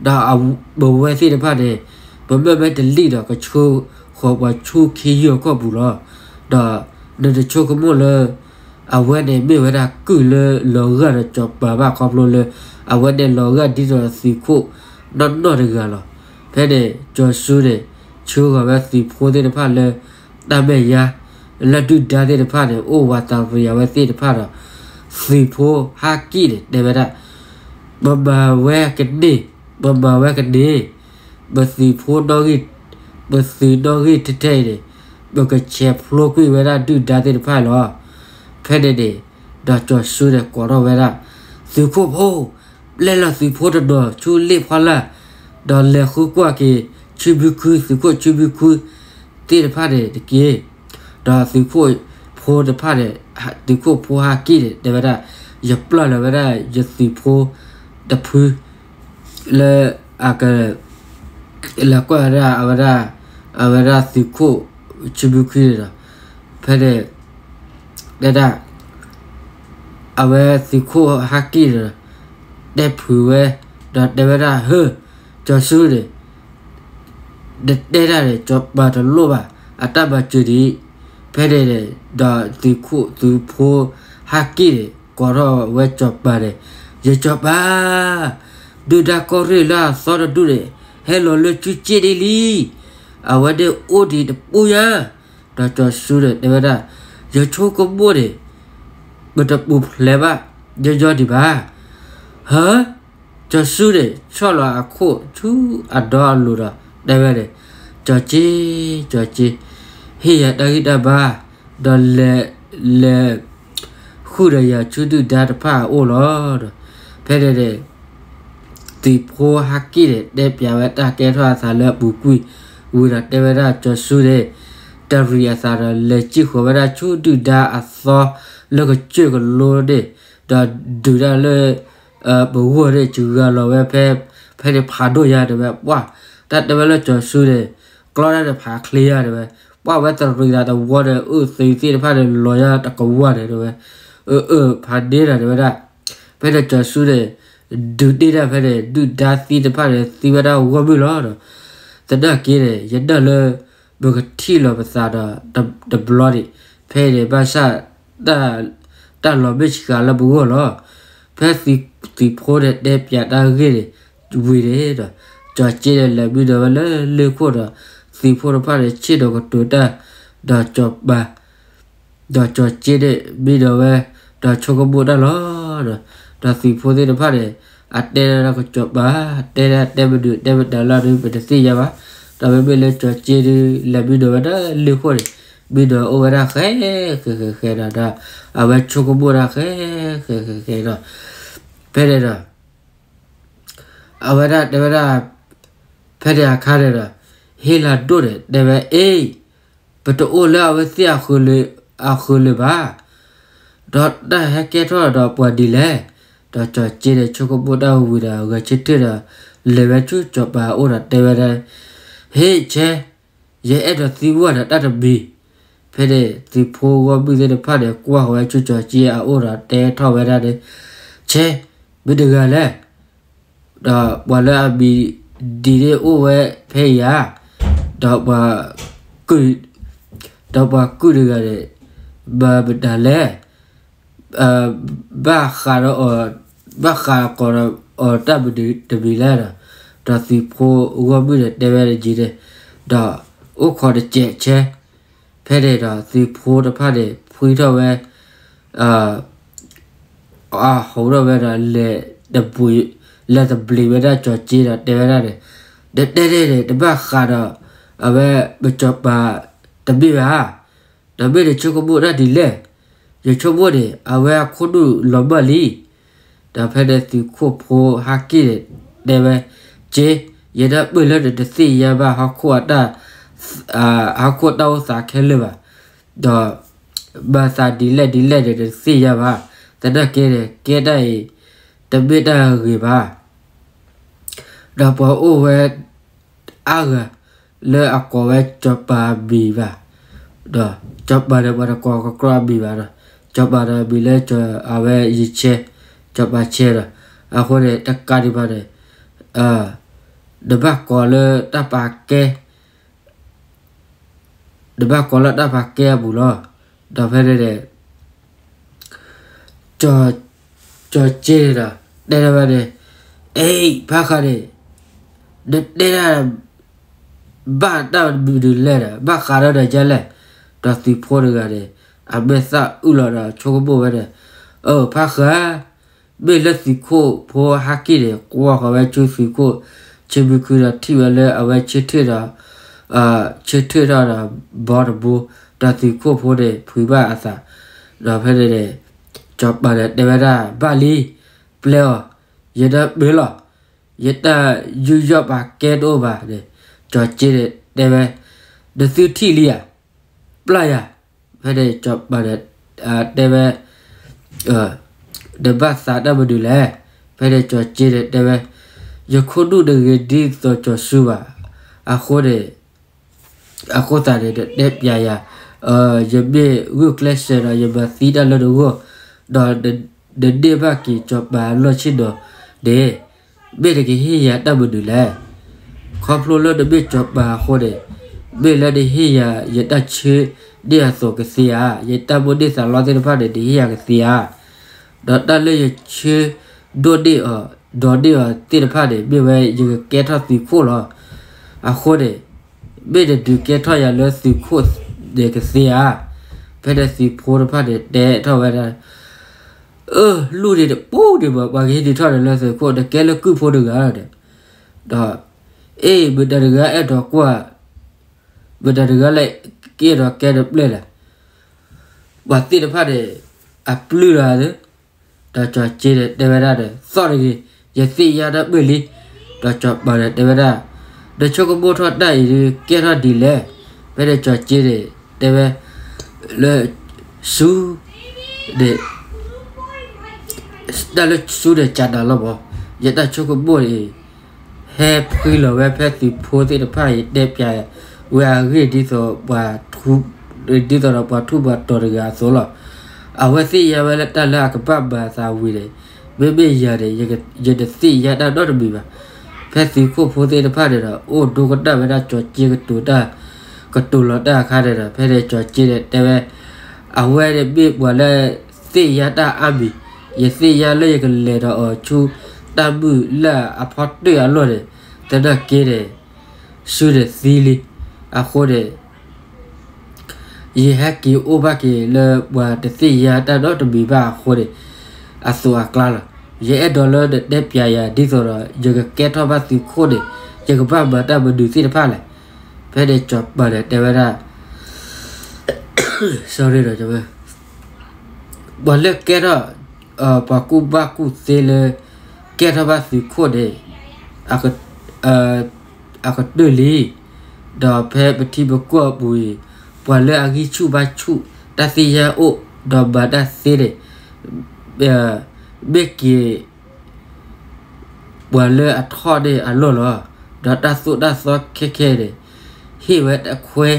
ဒီးပဝဲသ့ၣ်တဖၣ်န့ၣ် ပမ့ၢ်မ့ၢ်တလံၣ်ဒီး ကဆှၢဃီၤပှၤဆူခ့ယုၢ်အကီၢ်ပူၤလီၤ. ဒီးနတဆိကမိၣ်လၢ အဝဲန့ၣ်မ့ၢ်ဝဲဒၣ်ကုၢ်လၢလီၤဂာ်ဒီးစီၤပၤဘၣ် ခီဖျိလၢ အဝဲန့ၣ်လီၤဂာ်ဒ်သိးသုးခိၣ်နီၢ်နီၢ်တဂၤလီၤ. ဖဲန့ၣ် ကၠီၤစူန့ၣ် ဆှၢဃီၤဝဲသုးဖိသ့ၣ်တဖၣ်လၢ တၢ်မဲာ်ညါ လၢဒုၣ်ဒါသ့ၣ်တဖၣ်န့ၣ် အိၣ်ဝးတရံးအဝဲသ့ၣ်တဖၣ်ဒီး သုးဖိဟးကံၣ်န့ၣ် တဲဝဲဒၣ် ပမၤဝဲကန့ၢ်, ပမၤဝဲကန့ၢ်, ပသုးဖိနီၣ်ဂံၢ်, ပသုးနီၣ်ဂံၢ်ထဲထဲအံၤန့ၣ် ပကဆဲးဖျိကွံာ်ဝဲဒၣ်ဒုၣ်ဒါသ့ၣ်တဖၣ်လီၤ. ဖဲန့ၣ်န့ၣ် ဒီးကၠီၤစူန့ၣ် ကိးထီၣ်ဝဲဒၣ် သုးခိၣ်ဖိ, ပျဲလီၤသုးဖိတနီၤဆူလ့ၣ်ဖီလာ်, ဒီးလဲၤဃုကွၢ်က့ၤ ဆူဘုခု, သုးခိၣ်ဆူဘုခု သ့ၣ်တဖၣ်န့ၣ်တက့ၢ်. ဒီးသုးခိၣ်ဖိတဖၣ်န့ၣ်, သုးခိၣ်ဖိဟးကံၣ်န့ၣ် တဲဝဲဒၣ် ယပျၢ်လီၤဝဲဒၣ်ယသုးဖိတဖု လၢအက လဲၤကွၢ်ဝဲဒၣ်အဝဲဒၣ်, အဝဲဒၣ်သုးခိၣ်ဆူဘုခုန့ၣ်ဒီး ဖဲန့ၣ် တဲဒၣ် အဝဲသုးခိၣ်ဟးကံၣ်န့ၣ်ဒီး တဲဖုးဝဲ, ဒီးတဲဝဲဒၣ် ဟၢ, ကၠီၤစူန့ၣ် နတဲတၢ်န့ၣ် စီၤပၤတလိၣ်ဘၣ် အတၢ်မၤစၢၤဒံး. ဖဲန့ၣ်န့ၣ် ဒီးသုးခိၣ်သုးဖိဟးကံၣ်န့ၣ် ကိးထီၣ်ဝဲစီၤပၤန့ၣ်, ယစီၤပၤ, ဒုၣ်ဒါကီၢ်ရ့ၣ်လၢအသီတဒူၣ်န့ၣ် ဟဲလီၤလၢဆူစ့ၣ်ဒ်လံ. အဝဲန့ၣ်အိၣ်ဒံးတပူၤညါ, ဒီးကၠီၤစူန့ၣ် တဲဝဲဒၣ် ယဆိကမိၣ်န့ၣ် ပတပူၤဖျဲးဘၣ်ညီညီဒံးဘၣ်. ဟၢ, ကၠီၤစူန့ၣ် ဆီၣ်လီၤအခိၣ်ဆူအဒီအလိၤဒီး တဲဝဲန့ၣ်, ကၠီၤစ့, ကၠီၤစ့, ဟ့ၣ်ယၤတၢ်ဂံၢ်တၢ်ဘါ, ဒီးလဲၤ, လဲၤဃုာ်ဒီးယၤဆူဒုၣ်ဒါတဖၣ်အအိၣ်လီၤ. ဒီးဖဲန့ၣ်န့ၣ် သုးဖိဟးကံၣ်န့ၣ် တဲပၠးဝဲတၢ်ကဲထီၣ်အသးလၢအပူၤကွံာ်ဝံၤဒီး တဲဝဲဒၣ်ကၠီၤစူန့ၣ် တရံးအသးဒီး လဲၤစံၣ်ဃီၤဝဲဒၣ်ဆူဒုၣ်ဒါအသီလၢကစၢၢ်ကလိန့ၣ်, ဒီးဒုးတၢ်လၢ ပဂီၢ်န့ၣ် စှၤလီၤဝဲဖဲ, ဖဲန့ၣ်ဖးဒိၣ်ညါတဲဝဲ, ပှၢ်, တၢ်တဲဝဲလၢကၠီၤစူန့ၣ် ကျီတၢ်န့ၣ်ဖးချ့ညါတဲဝဲ, ပှၢ်ဝဲတရံးသးတဝီန့ၣ် အၢၣ်သံသ့ၣ်တဖၣ်န့ၣ် လီၤညါတကဝီၤန့ၣ်တဲဝဲ, အၢၣ်အၢၣ်ဖးန့ၢ်ဒီးတဲဝဲဒၣ် ဖဲန့ၣ်ကၠီၤစူန့ၣ် ဒုးတ့ၢ်တၢ်ဖဲန့ၣ် ဒုၣ်ဒါသံတဖၣ်န့ၣ် သံဝဲဒၣ်ဂီၢ်မုၢ်လီၤဒီး သနာ်က့န့ၣ် ယနာ်လၢ ပကထံၣ်လီၤပသးဒီး တဘျီန့ၣ် ဖဲအံၤန့ၣ် ဘၣ်ဆၣ် တၢ်လီၤမ့ၢ်စှၤလၢပဂီၢ်လီၤ. ဖဲသုးဖိန့ၣ် တဲပၠးတၢ်ဂ့ၢ်န့ၣ် ဝံၤန့ၣ်ဒီး ကၠီၤစ့န့ၣ် လဲၤမံဒီးဝဲလၢလ့ၢ်ခိၣ်ဒီး သုးဖိတဖၣ်န့ၣ် ဆ့ၣ်နီၤကတိၤတၢ် ဒီးစီၤပၤ ဒီးကၠီၤစ့န့ၣ် မံဒီးဝဲ ဒီးဆိကမိၣ်တၢ်လီၤ. ဒီးသုးဖိသ့ၣ်တဖၣ်န့ၣ် အတဲဒၣ်ကစီၤပၤ တဲဒၣ်တဲမနုၤတဲမတၤလီၤဒီး ပတသ့ၣ်ညါဘၣ်. ဒီးမ့မ့ၢ်လၢကၠီၤစ့ဒီး လဲၤမံဒီးဝဲဒၣ်လ့ၢ်ခိၣ်န့ၣ် မံဒီးအိၣ်ဝဲဒၣ်ဃဲဃဲဃဲဃဲဒီး ဒီးအဝဲဆိကမိၣ်ဒၣ်ဃဲဃဲဃဲဃဲဒီး ဖဲန့ၣ်ဒီး အဝဲဒၣ်တဲဝဲဒၣ် ဖဲန့ၣ်အခါန့ၣ်ဒီး ဟ့ၣ်လၤဒိၣ်န့ၣ် တဲဝဲ အ့ၣ် ပတအိၣ်လၢအဝဲသ့ၣ်အဃၢၤလၢၤဘၣ်, ဒီးတၢ်ဟဲကဲထီၣ်ဒီးပှၤဒ်လဲၣ်. ဒီးကၠီၤစ့န့ၣ် ဆိကမိၣ်တၢ်ဝံၤဒီး ဂဲၤဆၢထၢၣ်ဒီး လဲၤဝဲဆူစီၤပၤအအိၣ်ဒီးတဲဝဲဒၣ်, ဟ့ၣ်ဆဲ ယအဲၣ်ဒိးသံကွၢ်ဒီးတၢ်တမံၤ. ဖဲန့ၣ်သုးဖိဂီၢ်မုၢ်သ့ၣ်တဖၣ်န့ၣ် ကွၢ်ဃီၤဝဲဆူကၠီၤစ့အအိၣ်ဒီးတဲထီၣ်ဝဲဒၣ်န့ၣ်, ဆဲ မ့ၢ်တဂၤလဲၣ်. ဒီးပှၤလၢအမံၤဒ်န့ၣ်အိၣ်ဝဲဖဲအံၤဧါ. ဒီးပှၤ ဒီးပှၤကုၢ်တဂၤန့ၣ် မၤမတၤလဲၣ်. ဘၣ်ဃးဒီးအီၤ, ဘၣ်ဃးကီးဒီးအီၤတၢ်မနုၤတမံၤလဲၣ်ဒီး, ဒီးသုးဖိဂီၢ်မုၢ်န့ၣ် တဲဝဲဒ်န့ၣ်, ဒီးအိၣ်ခိးတစဲးဆဲ, ဖဲန့ၣ်ဒီးသုးဖိတဖၣ်န့ၣ် ဖှံထီၣ်ဝဲ, အ အဟူးထီၣ်ဝဲဒီး လဲၤတဘျံးဝဲဒၣ်ကၠီၤက့ဒီးတဲဝဲဒၣ်န့ၣ်, နတဲန့ၣ်န့ၣ် တဘၣ်ဃးဒီး အဝဲပစီၤပၤတမ့ၢ်ဘၣ်, ဒီးမ့ၢ်နဆိကမိၣ်တၢ်ဒ်လဲၣ်, ယဆိကမိၣ်န့ၣ် အဝဲအခိၣ်နူာ်လီၤမၢ်လံ. ဒီးဖဲန့ၣ်သုးခိၣ်ဖိဟးက့ၣ်န့ၣ် တဲဝဲ, က့, ယတၢ်ပၢၢ်လၢနတသ့ၣ်ညါဘၣ် ဟီၣ်ခိၣ်အတၢ်, ဟီၣ်ခိၣ်တၢ်အိၣ်သးခဲလၢာ်ဘၣ်, ဒီးမၤသးဒ်လဲၣ်ဒ်လဲၣ်န့ၣ် နတသ့ၣ်ညါဘၣ်, သနာ်က့န့ၣ် ကဲတၢ်အံၤ တမ့ၢ်တၢ်ဂ့ၤဘၣ်. ဒီးပှၤအိၣ်ဝဲအါဂၤ လၢအကိးဝဲစီၤပၤအမံၤဘၣ်, ဒီးစီၤပၤန့ၣ်ပှၤတကိးကကြီအမံၤဘၣ်ဒီး, စီၤပၤဒီးအမံၤလၢအဝဲယဆဲ, စီၤပၤဆဲဒီး, အဃိန့ၣ် တကးဒံးဘၣ်န့ၣ် နဘၣ်ကိးလၢတၢ်ပာ်ကဲ, နဘၣ်ကိးလၢတၢ်ပာ်ကဲအပူၤလီၤ. ဒီးဖဲန့ၣ်န့ၣ် ကၠီၤက့န့ၣ်ဒီး တဲထီၣ်ဝဲန့ၣ်, အ့ ဖးဃးန့ၣ်, နတဲဒၣ် ဘၣ်တၢ်မနုၤလဲၣ်ဒီး ဘၣ်ဃးဒီးနၤဒ်လဲၣ်. ဒီးသုးဖိတဂၤန့ၣ် အမဲာ်သၣ်အုၣ်လီၤဒီးဆိကမိၣ်ဝဲန့ၣ်, အၢ ဖးဃး, မ့ၢ်လၢသုးခိၣ်ဖိဟးက့ၣ်န့ၣ် ကွၢ်ဃီၤဝဲဆူသုးခိၣ်ဆံမုၢ်ခုဒီးထံၣ်ဝဲလၢအဝဲဆၢထၢၣ်ဒီး, ဆၢထၢၣ်ထီၣ်ဒီးဘီတဘိ, ဒီးသုးခိၣ်ဖိန့ၣ်ဖှံဘၣ်အသး, ဒီးဖဲန့ၣ်န့ၣ် စီၤပၤန့ၣ်တဲဝဲဒၣ် ဘၣ်လံ, ပျဲအီၤ, ယတၢ်ပၢၢ်လီၤ, ယတၢ်ယူးယီၣ်ပာ်ကဲတအိၣ်ဘၣ်န့ၣ်, ကၠီၤက့န့ၣ်တဲဝဲ, နသုထံၣ်လံဧါ, ပျၢ်ယၤ, ဖဲန့ၣ်စီၤပၤန့ၣ် တဲဝဲ, နဘၣ်သးတၢ်မနုၤလဲၣ်. ဖဲန့ၣ်ကၠီၤက့န့ၣ်တဲဝဲ, ယခိၣ်ဒူၣ်တဂ့ၤဒ်သိးကၠီၤဆူဘၣ်, အဃိန့ၣ် အဃိသတးန့ၣ် နတဲပျးယၤ, ယမ့ၢ်ဂုာ်ကျဲးစၢးဒီး ယမၤသံတၢ်လၢနဂီၢ်, ဒီးနန့ၢ်ဘၣ်က့ၤစီၤပၤအလီၢ်ဆ့ၣ်နီၤန့ၣ်, မ့ၢ်နကဟ့ၣ်ယၤတၢ်မနုၤလဲၣ်. ခီဖျိလၢနမ့ၢ်စီၤပၤအဃိန့ၣ်, မ့ၢ်လၢနဟ့ၣ်ယၤယတၢ်ဆၢန့ၢ်အသိးကသ့ဧါ, ယတၢ်မိၣ်န့ၢ်သးလီသ့ၣ်တဖၣ်န့ၣ် နဟ့ၣ်ယၤကသ့ဧါ. ဒီးတၢ်လၢယဆၢဒိးန့ၢ်အီၤ, ဒိးန့ၢ်အီၤသ့ၣ်တဖၣ်န့ၣ် မ့ၢ်ဝဲယကကဲထီၣ်သုးခိၣ်လီၤ. အဃိန့ၣ် မ့ၢ်နဒုးကဲထီၣ်ယၤလၢသုးခိၣ်န့ၣ်ကသ့ဧါ. ဖဲန့ၣ်သုးဖိတဖၣ်န့ၣ်တဲထီၣ်ဝဲဒၣ်, အၢ လူၢ်န့ၣ်တပူၤဒံးဘၣ်, ပှၤကဟ့ၣ်ဒုးထီၣ်န့ၣ်လၢသုးခိၣ် နကဲလၢကုၢ်ဖိတဂၤဒီး, ဒီး အ့ မတၤတဂၤအဲၣ်ဒိးကွၢ်, မတၤတဂၤလဲၣ်ကအဲၣ်ဒိးကဲနပျဲၢ်လဲၣ်. ပှၤသ့ၣ်တဖၣ်န့ၣ် အပျုၢ်လီၤ, ဒီးစီၤက့န့ၣ်တဲဝဲဒၣ်ဒီး သီၣ်တဂ့ၤ, ယသ့ၣ်ညါတၢ်ပၢၢ်လံ. ဒီးစီၤပၤန့ၣ်တဲဝဲဒၣ်, နဆိကမိၣ်ထီၣ်တၢ်အံၤဒုး ကဲထီၣ်ဒ်လဲၣ်. ဖဲန့ၣ်စီၤက့န့ၣ် တဲဝဲ, လၢဆူ န့ၣ် တၢ်လၢဆူန့ၣ် ကနၤလီၤမး, ယတၢ်ဆိကမိၣ်အံၤ ဟဲဖှံလီၤဝဲဖဲသုးဖိသ့ၣ်တဖၣ်အံၤ တဲပျးဝဲအဂ့ၢ် ဒ်သိးပှၤထူးပှၤတီၤတဂၤအသိးလီၤ. အဝဲသ့ၣ်ညါဝဲလၢတၢ်လၢအကဘၣ်မၤအသးဝံၤန့ၣ်, မ့မ့ၢ်ယၤန့ၣ် ယတသ့ၣ်ညါတၢ်နီတမံၤဘၣ်. ဖဲသုးခိၣ်ဖိသ့ၣ်တဖၣ်န့ၣ်ဒီး အိၣ်ဒိကနၣ်ဝဲဒၣ်စီၤက့ကတိၤတၢ်, ကတိၤလီၤတၢ်အခါန့ၣ်ဒီး ဖဲန့ၣ်စီၤက့န့ၣ်တဲဝဲ, အဝဲန့ၣ်မ့ၢ်ပှၤလၢသ့ၣ်ညါတၢ်အါမံၤ, ယသ့ၣ်ညါလၢယကလဲၤဒီးအီၤဆူတၢ်မုၢ်လၢ်အဖီတၢၢ်အလီၢ်န့ၣ်, သနာ်က့န့ၣ် ဆူန့ၣ်သံလံ. အဃိန့ၣ် ယဟဲက့ၤအိၣ်ဘၣ်က့ၤလၢပှၤတသ့ၣ်ညါတၢ်နီတမံၤဘၣ်အဃိန့ၣ် အသိးအကျါလီၤ. ယအဲၣ်ဒိးလၢနတဲပျးယၤ ဒ်သိးဒီး ယကကဲထီၣ်ဘၣ်သုးခိၣ်န့ၣ် ယကဘၣ်မၤတၢ်မနုၤသ့ၣ်တဖၣ်လဲၣ်. ဖဲန့ၣ်စီၤပၤန့ၣ်တဲဝဲဒၣ် sorry ပှၤလၢကဲထီၣ် ပှၤကူၣ်ဘၣ်ကူၣ်သ့လၢ ကဲထီၣ်ဘၣ်သုးခိၣ်န့ၣ် အကတၢၢ်လံ. ဒီးဖဲပထံပကီၢ်အပူၤအံၤ ပှၤလၢအဂံၢ်ဆူၣ်ဘါဆူၣ် တၢ်သ့ၣ်ညါအိၣ် ဒီးမၤတၢ်သ့န့ၣ် မ့ၢ်က့ၤ ပှၤလၢအထီၣ်န့ၢ်အလီၢ်လီၤ. ဒီးတၢ်သိၣ်တၢ်သီခဲခဲန့ၣ် ဟ့ၣ်ဝဲတၢ်ခွဲး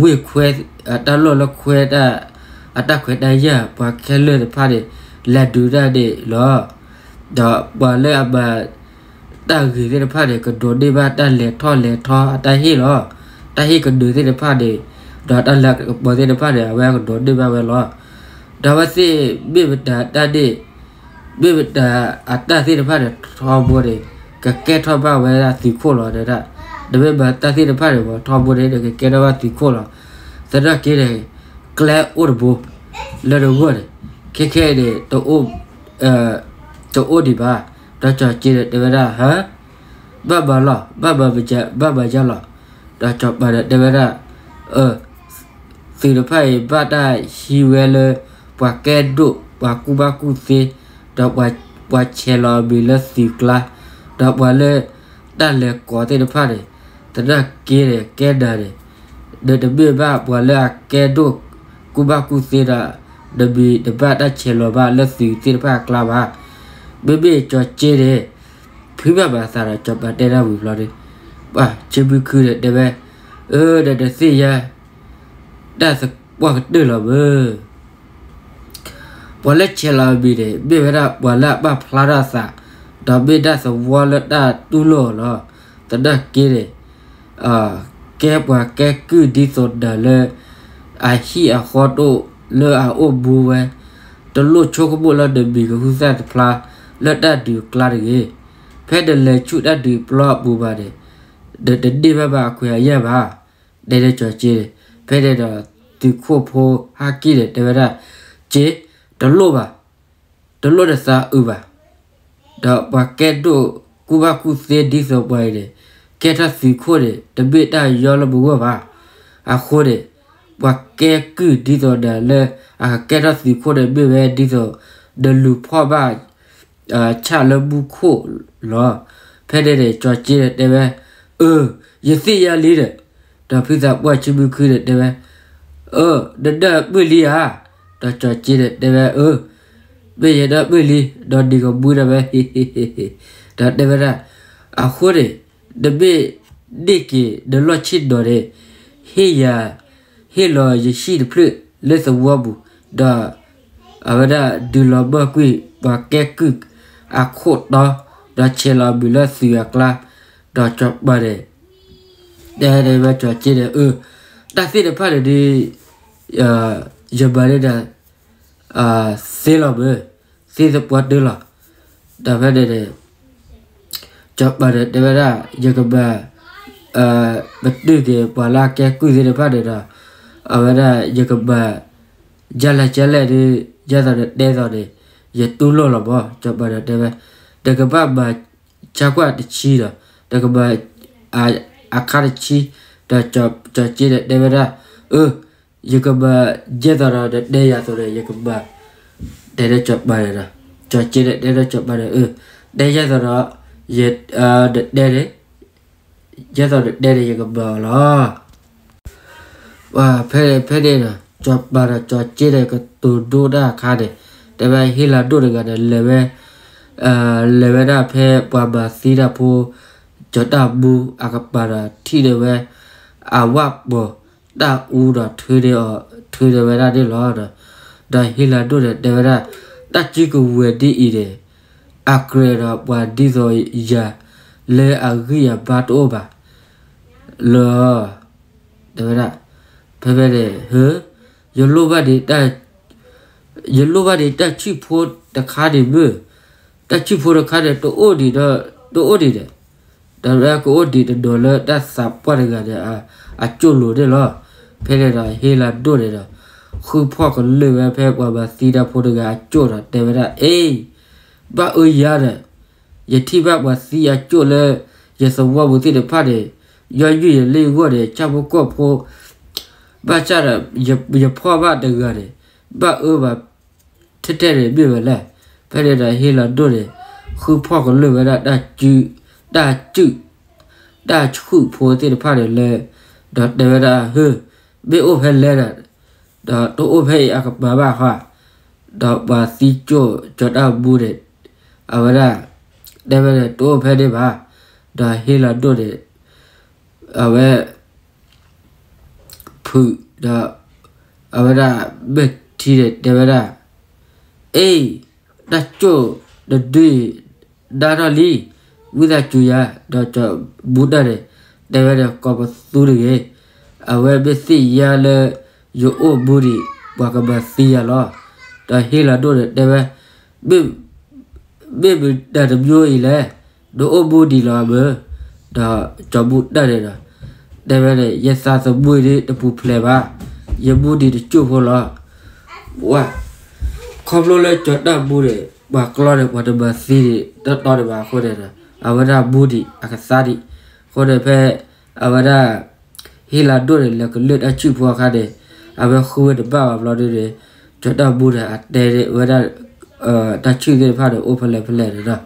ဝ့ၢ်ခွဲး တၢ်လီၢ်လၢခွဲးတၢ် အတၢ်ခွဲးတၢ်ယာ် ပှၤခဲလၢာ်တဖၣ်န့ၣ် လဲၤဒုးတၢ်န့ၣ်လီၤ. ဒီးပှၤလၢအမၤတၢ်ဂ့ၤသ့ၣ်တဖၣ်န့ၣ် ကဒိးန့ၢ်ဘၣ်တၢ်လဲၤထီၣ်လဲၤထီအတၢ်ဟ့ၣ်လီၤ. တၢ်ဟ့ၣ်ကဒုးသ့ၣ်တဖၣ်န့ၣ် ဒီးတၢ်လၤကပီၤသ့ၣ်တဖၣ်န့ၣ် အဝဲကဒိးန့ၢ်ဘၣ်ဝဲလီၤ. ဒီးအဝဲသ့ၣ်မ့ၢ်မတၤတၢ်န့ၣ် မ့ၢ်မတၤအတၢ်သ့ၣ်တဖၣ်န့ၣ် ထီဘိန့ၣ် ကကဲထီၣ်ဘၣ်ဝဲဒၣ်သုးခိၣ်လီၤ တဲဒၣ်. နမ့ၢ်မၤတၢ်သ့ၣ်တဖၣ်န့ၣ် ပှၤထီဘိန့ၣ် နကကဲထီၣ်ဘၣ်သုးခိၣ်လီၤ. သနာ်က့န့ၣ် ကျဲအိၣ်တဘိ လၢနဂီၢ်န့ၣ် ခဲခဲအံၤန့ၣ် တအိၣ်ဒံးဘၣ်. ဒီးကၠီၤက့န့ၣ်တဲဝဲဒၣ် ဟါ, ဘၣ်မၤလီၤ, ဘၣ်မၤမက, ဘၣ်မၤယါလီၤ. ဒီးစီၤပၤန့ၣ်တဲဝဲဒၣ် အၢ သုးတဖၣ်အံၤ ဘၣ်တၢ်ဟံးဝဲလၢ ပှၤကဲဒိၣ် ပှၤကူၣ်ဘၣ်ကူၣ်သ့ ဒီးပှၤဆဲးလီၤအမံၤလၢသုးကျါ, ဒီးပှၤလၢ တၢ်လဲၤကိးသ့ၣ်တဖၣ်န့ၣ် သနာ်က့န့ၣ် ကဲနၤန့ၣ် နတမ့ၢ်ဘၣ်ပှၤလၢအကဲဒိၣ် ကူၣ်ဘၣ်ကူၣ်သ့ဒီး နမံၤတဘၣ်တၢ်ဆဲးလီၤဘၣ်လၢသုးသ့ၣ်တဖၣ်အကျါဘၣ်. မ့မ့ၢ်ကၠီၤက့န့ၣ် ဖုဘၣ်မၤသးဒီး စီၤပၤတဲတၢ်ဝံၤဘျီန့ၣ် ပှၤဆံမုၢ်ခုန့ၣ်တဲဝဲ အၢ ဒီးနသ့ၣ်ညါ တၢ်သပှၢ်ကတၢၢ်လီၤမ့ၢ် ပှၤလၢဆဲးလီၤအမံၤန့ၣ် မ့ၢ်ဝဲဒၣ်ပှၤလၢအပာ်ဖျါထီၣ်အသး ဒီးမ့ၢ်ဒၣ်သဝီလၢတၢ်တူၢ်လိာ်အီၤလီၤ. သနာ်က့န့ၣ် ကဲပှၤကဲကုၢ်ဒ်သိးနၤလၢ အဟံၣ်အဃီတအိၣ်လၢအအိၣ်မူဝဲ တလိၣ်ဆိကမိၣ်လၢနမံၤကဟုသၣ်တဖျါ လၢတၢ်ဒုးအကျါတဂ့ၤ. ဖဲနလဲၤဆူတၢ်ဒုးပျီအပူၤဘၣ်န့ၣ် နတန့ၢ်ဘၣ်ဘၣ်အခွဲးအယာ်ဘၣ် တဲန့ၢ်ကၠီၤက့န့ၣ်. ဖဲန့ၣ်ဒီး သုးခိၣ်ဖိဟဲက့ၤန့ၣ် တဲဝဲဒၣ် က့ တလိၣ်ဘၣ်, တလိၣ်နသးအုးဘၣ်. ဒီးပှၤကဲဒိၣ်ကူၣ်ဘၣ်ကူၣ်သ့ဒ်သိးပှၤအံၤန့ၣ် ကဲထီၣ်သုးခိၣ်န့ၣ် တမ့ၢ်တၢ်ယီလၢပဂီၢ်ဘၣ်. အဃိန့ၣ် ပှၤကဲကုၢ်ဒ်သိးနၤလၢ အကကဲထီၣ်သုးခိၣ်န့ၣ် မ့ၢ်ဝဲဒ်သိး နလူၤဖီၣ်ဘၣ် ဆၣ်လၢမူခိၣ်လီၤ. ဖဲန့ၣ်န့ၣ် ကၠီၤက့န့ၣ်တဲဝဲ အၢ ယသ့ၣ်ညါလံဒီး ဒီးဖုသးပှၢ်ဆံမုၢ်ခုန့ၣ်တဲဝဲ အၢ နဒၢၣ်ပၢၢ်လံဧါ. ဒီးကၠီၤက့န့ၣ်တဲဝဲ အၢ မ့ၢ်ယဒၢၣ်ပၢၢ်လံ ဒီးနံၤကဘှံဒီးဝဲ ဒီးတဲဝဲဒၣ် အဃိန့ၣ် နမ့ၢ်န့ၢ်က့ၤနလီၢ်ဆ့ၣ်နီၤန့ၣ် ဟ့ၣ်ယၤ ဟ့ၣ်လီၤယဟံၣ်တဖျၢၣ်လၢသဝီပူၤ ဒီး အဝဲဒၣ်ဒုးလီၤမၢ်ကွံာ် ပှၤကဲကုၢ်အခိၣ်တီ ဒီးဆဲးလီၤအမံၤလၢသုးအကျါ ဒီးစီၤပၤန့ၣ် တဲန့ၣ်ဝဲကၠီၤက့န့ၣ် အၢ တၢ်သ့ၣ်တဖၣ်န့ၣ်ဒ် ယမၤန့ၢ်ဒီး သ့လီၤမ့ၢ် သ့သပှၢ်တၢၢ်လီၤ. ဒီးဖဲန့ၣ်န့ၣ် စီၤပၤန့ၣ်တဲဝဲဒၣ် ယကမၤ ပတုာ်က့ၤပှၤလၢအကဲကုၢ်သ့ၣ်တဖၣ်န့ၣ်ဒီး အဝဲဒၣ်ယကမၤ ယလဲၤကဲလဲၣ်ဒ် ယဲသိးနတဲသိးန့ၣ် ယတူၢ်လိာ်လီၤမး စီၤပၤန့ၣ်တဲဝဲ နကဘၣ်မၤ ဆါကွၢ်တဆံဒီး နကမၤ အခါတဆံ ဒီးကၠီၤက့န့ၣ်တဲဝဲဒၣ် အၢ ယကမၤ ယဲသိးဒီးနတဲယၤသိးန့ၣ် ယကမၤ တဲန့ၢ်စီၤပၤန့ၣ်ဒီး ကၠီၤက့န့ၣ်တဲန့ၢ်စီၤပၤန့ၣ် အၢ တဲယဲသိးဒီး နတဲန့ၣ် ယဲသိးနတဲန့ၣ် ယကမၤအီၤလီၤ. ဖဲဖဲန့ၣ်ဒီး စီၤပၤဒီးကၠီၤက့န့ၣ် ကတိၤဒိတၢ်အခါန့ၣ် တဲဝဲဟ့ၣ်လၤဒိၣ်တဂၤန့ၣ် လဲၤဝဲ လဲၤဝဲဒၣ်ဖဲပှၤမၤသံတၢ်ဖိ ကၠီၤတၢ်မူအကပၤဒီးထံၣ်န့ၢ်ဝဲ အဝၣ်ပိာ်တၢ်အူဒီး ထုးန့ၢ်ဝဲဒၣ်န့ၣ်လီၤ. ဒီးဟ့ၣ်လၤဒိၣ်န့ၣ် တဲဝဲဒၣ် တၢ်စုကဝဲၤဒ်အံၤန့ၣ် အကြၢးဒီးပှၤဒ်သိးယၤ လၢအဂံၢ်အဘါတအိၣ်ဘၣ် လၢ တဲဝဲဒၣ် ဖဲဖဲန့ၣ် ဟၢ ယလိၣ်ဘၣ်ဒံး ယလိၣ်ဘၣ်ဒံးတၢ်ဆံၣ်ဖိတခါန့ၣ်မ့ၢ် တၢ်ဆံၣ်ဖိတခါန့ၣ် တအိၣ်ဒံးဒီး တအိၣ်ဒံးဒီး ဒီးကအိၣ်ဒံးတနီၤလၢတၢ်သးပှၢ်တဂၤန့ၣ် အကၠိၣ်လိၤန့ၣ်လီၤ. ဖဲန့ၣ်ဒီးဟ့ၣ်လၤဒိၣ်န့ၣ်ဒီး ဃုဖီၣ်ကလုာ်ဝဲဖဲပှၤမၤသံတၢ်ဖိတဂၤအကၠိၣ်ဒီးတဲဝဲဒၣ် အ့ ဘၣ်အၢယၤဒီး ယထံၣ်ဘၣ်ပှၤသံအကၠိၣ်လၢ ယသဝီပူၤသ့ၣ်တဖၣ်န့ၣ် ယီယုၢ်ယလ့ၣ်အဂီၢ်န့ၣ် ဆၣ်ဖိကီၢ်ဖိ ဘၣ်ဆၣ်ဒီး ယဖီၣ်ဘၣ်တဂၤန့ၣ် ဘၣ်အၢဘၣ် ထဲထဲန့ၣ်မ့ၢ်ဝဲလဲၣ်. ဖဲန့ၣ်ဒီးဟ့ၣ်လၤဒိၣ်န့ၣ် ဃုဖီၣ်ကလုာ်ဝဲဒၣ် တၢ်စုၣ် တၢ်ဆံၣ်ဖိသ့ၣ်တဖၣ်န့ၣ်လၢ ဒီးတဲဝဲဒၣ် ဟၢ မ့ၢ်အိၣ်ဖဲလဲၣ်ဒီး ဒီးတအိၣ်ဖဲအံၤအကပၤဘၣ်ဃီ ဒီးပှၤသံကၠိၣ်ကၠီၤတၢ်မူန့ၣ် အဝဲဒၣ် တဲဝဲန့ၣ် တအိၣ်ဖဲန့ၣ်ဘၣ်. ဒီးဟ့ၣ်လၤဒိၣ်န့ၣ် အဝဲ ဖုးဒီး အဝဲဒၣ် မဲာ်ထံန့ၣ် တဲဝဲဒၣ် အ့ တၢ်ကၠိၣ်တဒု ဒါထီၣ်လံ ဝံသးစူၤယၤ ဒီးကၠီၤမူတၢ်န့ၣ် တဲဝဲဒီး ကိးပသူတဂ့ၤ အဝဲမ့ၢ်သ့ၣ်ညါလၢ ယအိၣ်မူဒံး ပှၤကမၤသံယၤလီၤ. ဒီးဟ့ၣ်လၤဒိၣ်န့ၣ် တဲဝဲ မ့ၢ်မတၤတမျိုးအံၤလဲၣ်, နအိၣ်မူဒံးလီၤမ့ၢ်, ဒီးကၠီၤဘူၣ်တၢၣ်န့ၣ်ဒီး တဲဝဲန့ၣ် ယသးသမူဒ်တပူၤဖျဲးဘၣ်, ယမူဒံးတကၠိၢ်ဖိလီၤ. ဝါ, ခီဖျိလၢကၠီၤတၢၣ်မူန့ၣ် ပှၤကျီန့ၣ် ပှၤတမၤသံဒံး တီတီဒံးဘၣ်အဃိန့ၣ်ဒီး အဝဲဒၣ်မူဒံးအကသါဒံး, အဃိန့ၣ်ဖဲ အဝဲဒၣ် ဟ့လၤဒိၣ်န့ၣ် လဲၤကလုၢ်တၢ်ဆူၣ်ဖိအခါန့ၣ် အဝဲဃုဝဲတဘၣ်ဘၣ်ဘျီဒ်န့ၣ် ကၠီၤတၢၣ်မူန့ၣ် အတဲဝဲဒၣ် တၢ်ဆူၣ်သ့ၣ်တဖၣ်န့ၣ် အိၣ်ဖဲလဲၣ်ဖဲလဲၣ်န့ၣ်ဒီး,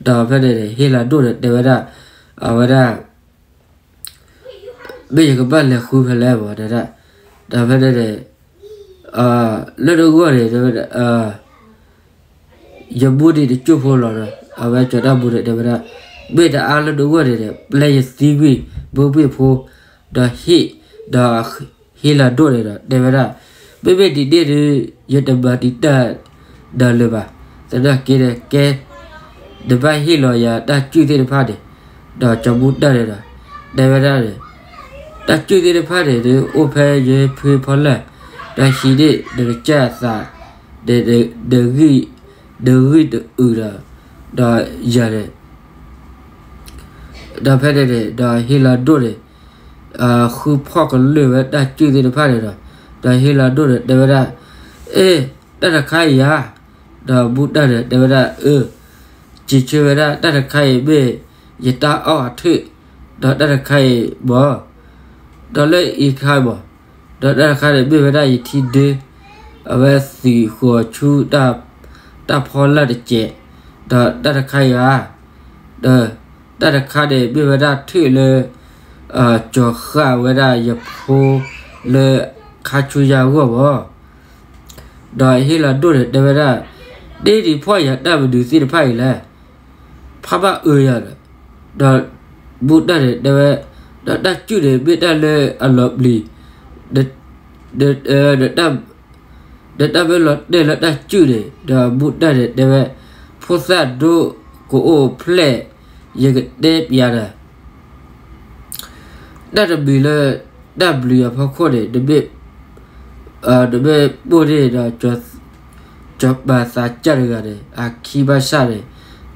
ဒီးဖဲန့ၣ်န့ၣ် ဟ့လၤဒိၣ်န့ၣ် တဲဝဲဒၣ် အဝဲဒၣ် မ့ၢ်ယကဘၣ်လဲၤဃုဖဲလဲၣ်မး တဲဒၣ်, ဒီးဖဲန့ၣ်န့ၣ် လၢတဂီၢ်န့ၣ် တဲဝဲဒၣ် ယမူဒံးတကၠိၢ်ဖိလီၤဒီး အဝဲကၠီၤတၢ်မူန့ၣ် တဲဝဲဒၣ် မ့ၢ်တအါလၢတဂီၢ်န့ၣ်န့ၣ် ပျဲယသံကွံာ် ဘိဘ့ၣ်ဖိ ဒီးဟ့ၣ် ဒီးဟ့လၤဒိၣ်န့ၣ်ဒီး တဲဝဲဒၣ် မ့မ့ၢ်ဒ်န့ၣ်ဒီး ယတမၤဒံးတၢ်ဒီးလၢၤဘၣ်, သနာ်က့န့ၣ် ကဲ နဘၣ်ဟ့ၣ်လီၤယၤတၢ်စုၣ်သ့ၣ်တဖၣ်န့ၣ်, ဒီးကၠီၤမူတၢၢ်န့ၣ်ဒီး တဲဝဲဒၣ်န့ၣ် တၢ်စုၣ်သ့ၣ်တဖၣ်န့ၣ် ဒုးအိၣ်ဖဲယဖုဖီလာ်, ဒီးဟံးန့ၢ်နကစၢ်အသး, ဒီး ဒီးဂံၢ်တအုးဒီး ဒီးယၤန့ၣ် ဒီးဖဲန့ၣ်န့ၣ် ဒီးဟ့လၤဒိၣ်န့ၣ် ဃုဖီၣ်ကလုာ်ဝဲတၢ်စုၣ်သ့ၣ်တဖၣ်န့ၣ်ဒီး ဒီးဟ့လၤဒိၣ်န့ၣ် တဲဝဲဒၣ် အ့ တၢ်တခါအံၤဧါ, ဒီးဘူၣ်တၢၢ်န့ၣ် တဲဝဲဒၣ် အၢ စံးဆၢဝဲဒၣ် တၢ်တခါအံၤမ့ၢ် ယတၢ်အီၣ်အထၢၣ်, ဒီးတၢ်တခါအံၤမ့ၢ် ဒီးလၢအံၤခါမး, ဒီးတၢ်တခါန့ၣ် မ့ၢ်ဝဲဒၣ်ယထံဒၢ, အဝဲသံးဃီၤဆူ တၢ်ဖီလာ်တစဲး, ဒီးတၢ်တခါအံၤဧါ, ဒီးတၢ်တခါန့ၣ် မ့ၢ်ဝဲဒၣ်ထၢၣ်လၢ ကၠီၤဃာ်ဝဲဒၣ်ယဖိလၢခါဆူညါအဂီၢ်မး ဒီးဟ့လၤဒိၣ်န့ၣ် တဲဝဲဒၣ် ဒ်နဖီၣ်ယၤတၢ်မနုၤသ့ၣ်တဖၣ်အံၤလဲၣ်, ဖးဘၣ်အၢယၤဒီး, ဒီးဘူၣ်တၢၢ်န့ၣ် တဲဝဲ, ဒီးတၢ်စုၣ်န့ၣ် မ့ၢ်တၢ်လၢအလီၤပျံၤ, ဒီးတၢ်မ့ၢ်လီၤတဲာ်လၢတၢ်စုၣ်န့ၣ် ဒီးဘူၣ်တၢၢ်န့ၣ် တဲဝဲ, ဖိသၣ်ဒိၣ်ကအိၣ်ဖျဲၣ်, ယကတဲပျးနၤ တၢ်တမံၤလၢ တၢ်ဘျုးအဖီခိၣ်န့ၣ် နမ့ၢ်ပိၢ်န့ၣ်ဒီး ကၠီၤပၤသးစၢ်တဂၤန့ၣ် အခံဘၣ်ဆၣ်န့ၣ်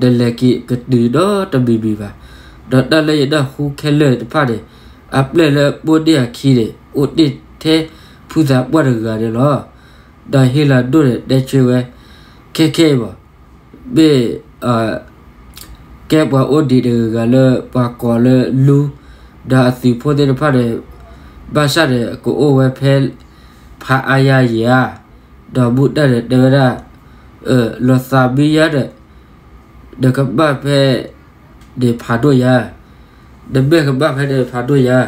နလဲၤက့ၤကတုၤဒီးတမံၤမံၤဘၣ်. ဒီးတၢ်လၢယနၢ်ဟူခဲလၢာ်တဖၣ်န့ၣ် အပျဲၢ်လၢပိၢ်န့ၢ်အခံန့ၣ် အိၣ်တ့ၢ်ထဲဖုသးပှၢ်တဂၤန့ၣ်လီၤ. ဒီးဟ့လၤဒိၣ်န့ၣ် တဲဆၢဝဲ ခဲခဲအံၤမး မ့ၢ် ကဲပှၤအိၣ်ဒံးတဂၤဂၤလၢပှၤကိးလၢလူ, ဒီးအသုးဖိသ့ၣ်တဖၣ်န့ၣ် ဘၣ်ဆၣ်န့ၣ် ကအိၣ်ဝဲဖဲ ဖးအါယါယံၤဧါ, ဒီးဘူၣ်တၢၢ်န့ၣ် တဲဝဲဒၣ် လီၤသးမံယါဒီး နကဘၣ်ဖဲန့ၣ်ဖးဒိၣ်ယါ, နမ့ၢ်ကဘၣ်ဖဲန့ၣ်ဖးဒိၣ်ယါ,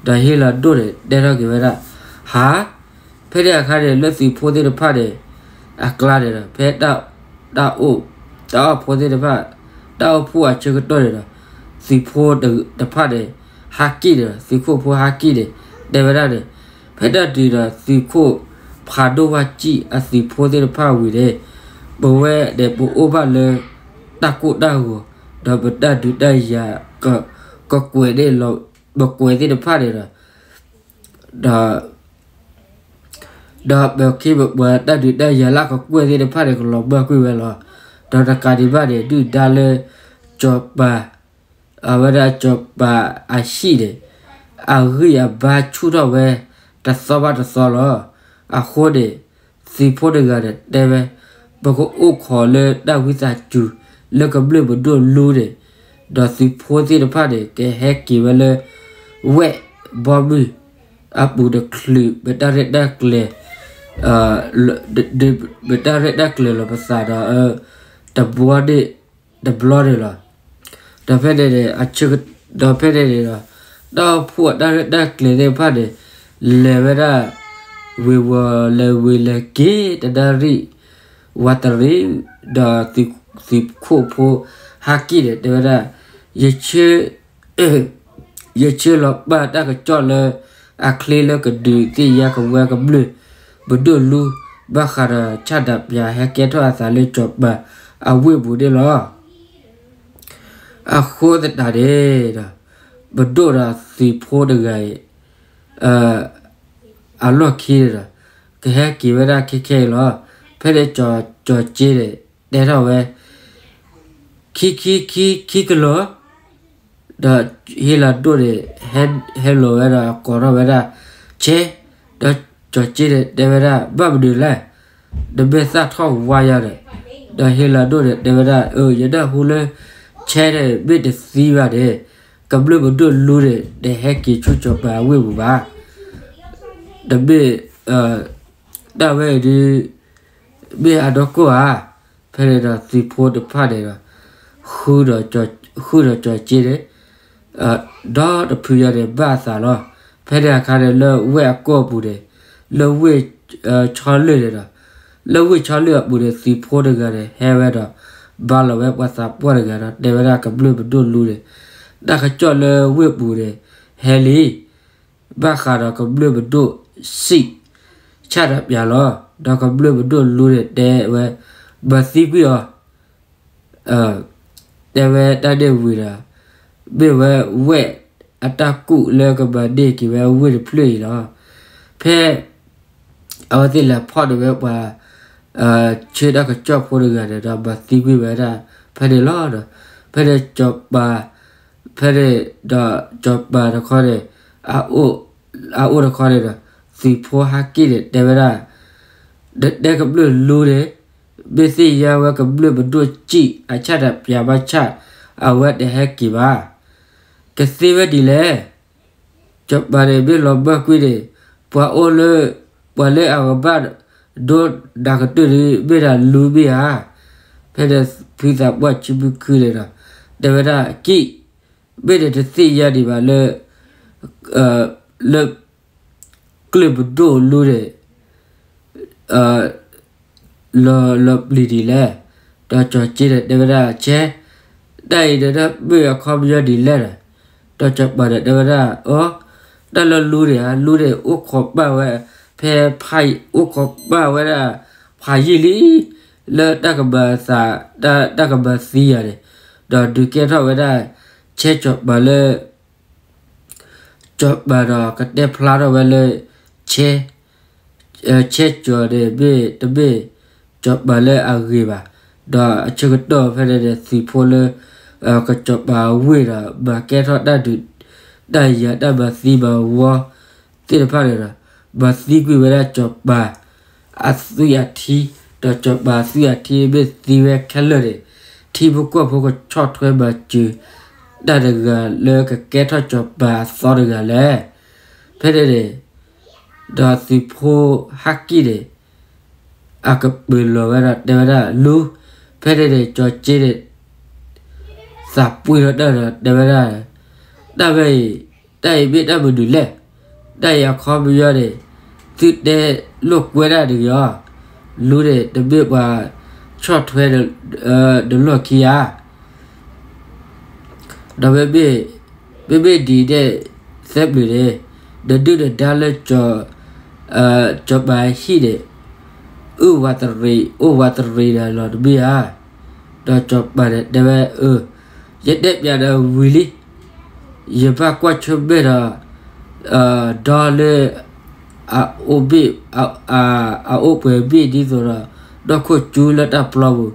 ဒီးဟ့လၤဒိၣ်န့ၣ် တဲထီၣ်က့ၤဝဲဒၣ် ဟါ ဖဲန့ၣ်အခါန့ၣ် လၢသုးဖိသ့ၣ်တဖၣ်န့ၣ် အကျါန့ၣ်ဒီး ဖဲ တၢ်အိၣ် တၢ်အိၣ်ဖိသ့ၣ်တဖၣ် တၢ်အိၣ်ဖှိၣ်အဆၢကတီၢ်န့ၣ်ဒီး သုးဖိတဖၣ်န့ၣ် ဟးကံၣ်န့ၣ်ဒီး သုးခိၣ်ဖိဟးကံၣ်န့ၣ် တဲဝဲဒၣ်န့ၣ် ဖဲတၢ်တုၤဒီးသုးခိၣ်ဖးဒိၣ်ဝါကံၣ်အသုးဖိသ့ၣ်တဖၣ်ဝံၤန့ၣ် ပဝဲန့ၣ် ပအိၣ်ဘၣ်လၢ တၢ်ကိၢ်တၢ်ဂီၤ ဒီးပတၢ်ဒုးတၢ်ယၤ ကကွဲးန့ၣ်လီၤ ပကွဲးသ့ၣ်တဖၣ်န့ၣ်ဒီး ဒီး ဒီးပခ့ပပှၤတၢ်ဒုးတၢ်ယၤလၢကကွဲၢ်သ့ၣ်တဖၣ်န့ၣ် ကလီၤမၢ်ကွံာ်ဝဲလီၤ. ဒီးတကးဒံးဘၣ်န့ၣ် ဒုၣ်ဒါလၢ ကၠီၤပၤ အဝဲဒၣ်ကၠီၤပၤအဟံၣ်န့ၣ် အဂံၢ်အဘါဆူၣ်ထီၣ်ဝဲ တသီဘၣ်တသီလီၤ. အဃိန့ၣ် သုးဖိတဂၤန့ၣ်တဲဝဲ ပကအိၣ်ခိးလၢတၢ်ဝံသးစူၤ လၢကမျၢၢ်ပဒိၣ်လူန့ၣ် ဒီးသုးဖိသ့ၣ်တဖၣ်န့ၣ် ကဟဲက့ၤဝဲလၢ ဝဲၢ်ဘီမုၢ် အပူၤတချုး ပတၢ်ရဲၣ်တၢ်ကျဲၤ ပတၢ်ရဲၣ်တၢ်ကျဲၤလီၤပသးဒီး တဘျီန့ၣ် တဘျီန့ၣ်လီၤ. ဒီးဖဲန့ၣ်န့ၣ် ဒီးဖဲန့ၣ်န့ၣ်ဒီး တၢ်အိၣ်ဖှိၣ်အတၢ်ရဲၣ်တၢ်ကျဲၤသ့ၣ်တဖၣ်န့ၣ် လဲၤဝဲဒၣ် ဝ့ၤဝီၤလဲၤဝ့ၤလဲၤက့ၤ တနၣ်ရံၣ် ဝးတရံး ဒီးသုးခိၣ်ဖိဟးကံၣ်န့ၣ် တဲဝဲဒၣ် ယဆၢ ယဆၢလီၤပာ်တၢ်ကစီၣ်လၢ အချ့လၢကဒုးသ့ၣ်ညါကဝဲကမျၢၢ် ပဒိၣ်လူ ဘၣ်ဃးဒီးဆၣ်ဒးပၠး ဟဲကဲထီၣ်အသးလၢကၠီၤပၤအဝ့ၢ်ပူၤန့ၣ်လီၤ. အဃိသတးန့ၣ်ဒီး ပဒိၣ်ဒီးသုးဖိတဂၤအံၤ အလီၢ်ခံန့ၣ်ဒီး ကဟဲက့ၤဝဲဒၣ်ခဲခဲအံၤလီၤ. ဖဲန့ၣ်ကၠီၤကၠီၤက့န့ၣ် တဲထီၣ်ဝဲ ခံခံခံ ခံကလီၤ ဒီးဟ့လၤဒိၣ်န့ၣ် ဟဲလီၤဝဲဒီးကိးထီၣ်ဝဲဒၣ် ဆဲ, ဒီးကၠီၤက့န့ၣ်တဲဝဲဒၣ် ဘၣ်မနုၤလဲၣ်, နမ့ၢ်သၣ်ထီၣ်ဝါယါဒီး, ဒီးဟ့လၤဒိၣ်န့ၣ်တဲဝဲဒၣ် အၢ ယနၢ်ဟူလၢ ဆဲန့ၣ်မ့ၢ်တသံဘၣ်န့ၣ် ကမျၢၢ်ပဒိၣ်လူန့ၣ် တဟဲက့ၤဆူစီၤပၤအဝ့ၢ်ပူၤဘၣ်. တမ့ၢ် တၢ်ဝဲအံၤဒုး မ့ၢ်အနီၢ်ကီၢ်ဧါ. ဖဲန့ၣ်ဒီးသုးဖိတဖၣ်န့ၣ်ဒီး ဃုဒီးကၠီၤက့န့ၣ် ဒီတဖုညါန့ၣ် ဘၣ်အသးလီၤ. ဖဲန့ၣ်အခါန့ၣ် လၢဝ့ၢ်အကီၢ်ပူၤန့ၣ် လၢဝ့ၢ်ဆီလ့ၣ်န့ၣ်ဒီး လၢဝ့ၢ်ဆီလ့ၣ်အပူၤန့ၣ် သုးဖိတဂၤန့ၣ် ဟဲဝဲဒီး ဘါလီၤဝဲပှၤသးပှၢ်တဂၤဒီး တဲဝဲဒၣ်ကမျၢၢ်ပဒိၣ်လူန့ၣ် တၢ်ကစီၣ်လၢဝ့ၢ်ပူၤန့ၣ် ဟဲလံ ဘၣ်ဃးဒီးကမျၢၢ်ပဒိၣ်စံး ဆၣ်ဒီးပၠးလီၤ. ဒီးကမျၢၢ်ပဒိၣ်လူန့ၣ်တဲဝဲ မၤသံကွံာ်အီၤ တဲဝဲတၢ်န့ၣ်ဝံၤဒီး မ့ၢ်ဝဲဝဲၢ်အတၢ်ကူၣ်လၢကမၤန့ၢ်က့ၤဝဲဝ့ၢ်တဖျၢၣ်အံၤလီၤ. ဖဲ အဝဲသ့ၣ်လဲၤဖီၣ်န့ၢ်ဝဲပှၤ ဆၢတၢ်ကစီၣ်ဖိတဂၤန့ၣ်ဒီး မၤသံကွံာ်ဝဲဒၣ် ဖဲန့ၣ်လီၤဒီး ဖဲန့ၣ်စီၤပၤ ဖဲန့ၣ်ဒီးစီၤပၤတခီန့ၣ် အအိၣ်တခီန့ၣ်ဒီး သုးဖိဟးက့ၣ်န့ၣ် တဲဝဲဒၣ် နတဲကမျၢၢ်လူန့ၣ် မ့ၢ်သ့ၣ်ညါဝဲကမျၢၢ်ပဒိၣ်စံး အဆၣ်ဒီးပၠးဘၣ်ဆၣ် အဝဲတဟဲက့ၤဘၣ်. ကသ့ဝဲဒ်လဲၣ် စီၤပၤန့ၣ်မ့ၢ်လီၤမၢ်ကွံာ်န့ၣ် ပှၤအိၣ်လၢ ပှၤလၢအကဘၣ်ဒိနၤကတၢၢ်န့ၣ် မ့ၢ်ဒၣ်လူမ့ၢ်ဧါ. ဖဲန့ၣ်ဖုသးပှၢ်ဆံမုၢ်ခုန့ၣ်ဒီး တဲဝဲဒၣ်ကံၣ် မ့ၢ်န့ၣ်တသ့ၣ်ညါဒံးဘၣ်လၢ လၢ ကမျၢၢ်ပဒိၣ်လူန့ၣ် လီၤပျံၤဒ်လဲၣ်. ဒီးစီၤက့န့ၣ်တဲဝဲဒၣ် ဆဲ တၢ်အံၤန့ၣ်တၢ်မ့ၢ်အခီပညီဒ်လဲၣ်ဒီး ဒီးစီၤပၤန့ၣ်တဲဝဲဒၣ် အိ တၢ်လၢလူန့ၣ်ဧါ လူန့ၣ်အိၣ်ခိးပာ်ဝဲ ဖဲဖးအိၣ်ခိးပာ်ဝဲဒၣ် ဖးယံာ်လံ လၢတၢ်ကမၤသး တၢ်ကမၤသံယၤန့ၣ် ဒီးဒုးကဲထီၣ်ဝဲဒၣ် ဆဲစီၤပၤလၢ စီၤပၤဒီးကတဲဖျါထီၣ်ဝဲလၢ ဆဲ ဆဲကၠီၤန့ၣ်မ့ၢ်တမ့ၢ် စီၤပၤလၢအဂ့ၤဘၣ်. ဒီးအဆၢကတီၢ်ဖဲန့ၣ်န့ၣ် သုးဖိလၢ ကစီၤပၤအဝ့ၢ်ဒီး မၤကဲထီၣ်တၢ်ဒုး တၢ်ယၤတၢ်မၤသံမၤဝီသ့ၣ်တဖၣ်န့ၣ်ဒီး မၤသံကွံာ်ဝဲဒၣ်စီၤပၤ အသွံၣ်အထံ, ဒီးစီၤပၤအသွံၣ်အထံမ့ၢ်သံဝဲခဲလၢာ်န့ၣ် ထံဖိကီၢ်ဖိကဆီၣ်ထွဲမၤစၢၤ တၢ်တဂၤလၢကကဲထီၣ်စီၤပၤအသီတဂၤလဲၣ်. ဖဲန့ၣ်န့ၣ် ဒီးသုးဖိဟးကံၣ်န့ၣ် အကပၢၤလီၤဝဲဒၣ်တဲဝဲဒၣ်လူ, ဖဲန့ၣ်န့ၣ် စီၤက့န့ၣ် သးပှ့ၤထီၣ်တၢ်ဒီး တဲဝဲဒၣ် တၢ်ဝဲအံၤ တၢ်အံၤမ့ၢ်တၢ်မနုၤလဲၣ်. တၢ်အံၤအခီပညီန့ၣ် သုတဲလိာ်ကွဲဒၣ်တဂ့ၤအီၤ, လူန့ၣ် တမ့ၢ်ပှၤဆီၣ်ထွဲ နလီၢ်ခံဧါ. ဒီးမ့မ့ၢ်ဒ်န့ၣ် သၢပျုၤန့ၣ် နဒုၣ်နဒါလၢ စီၤပၤဟံၣ်န့ၣ် အုၣ်ဝးတရံး အိၣ်ဝးတရံးဒီးလီၤတမ့ၢ်ဧါ. ဒီးစီၤပၤန့ၣ်တဲဝဲ အၢ ယတဲပျးဒီးဝံၤလံ, ယဘၣ်ကွၢ်ဆၢၣ်မဲာ်ဒီး ဒီလၢ အအိၣ်ဘ့ၣ် အအိၣ်ပှဲၤဘ့ၣ်ဒ်သိးဒီး ဒီခိၣ်ကၠူလၢတၢ်ပျီပူၤ ဒ်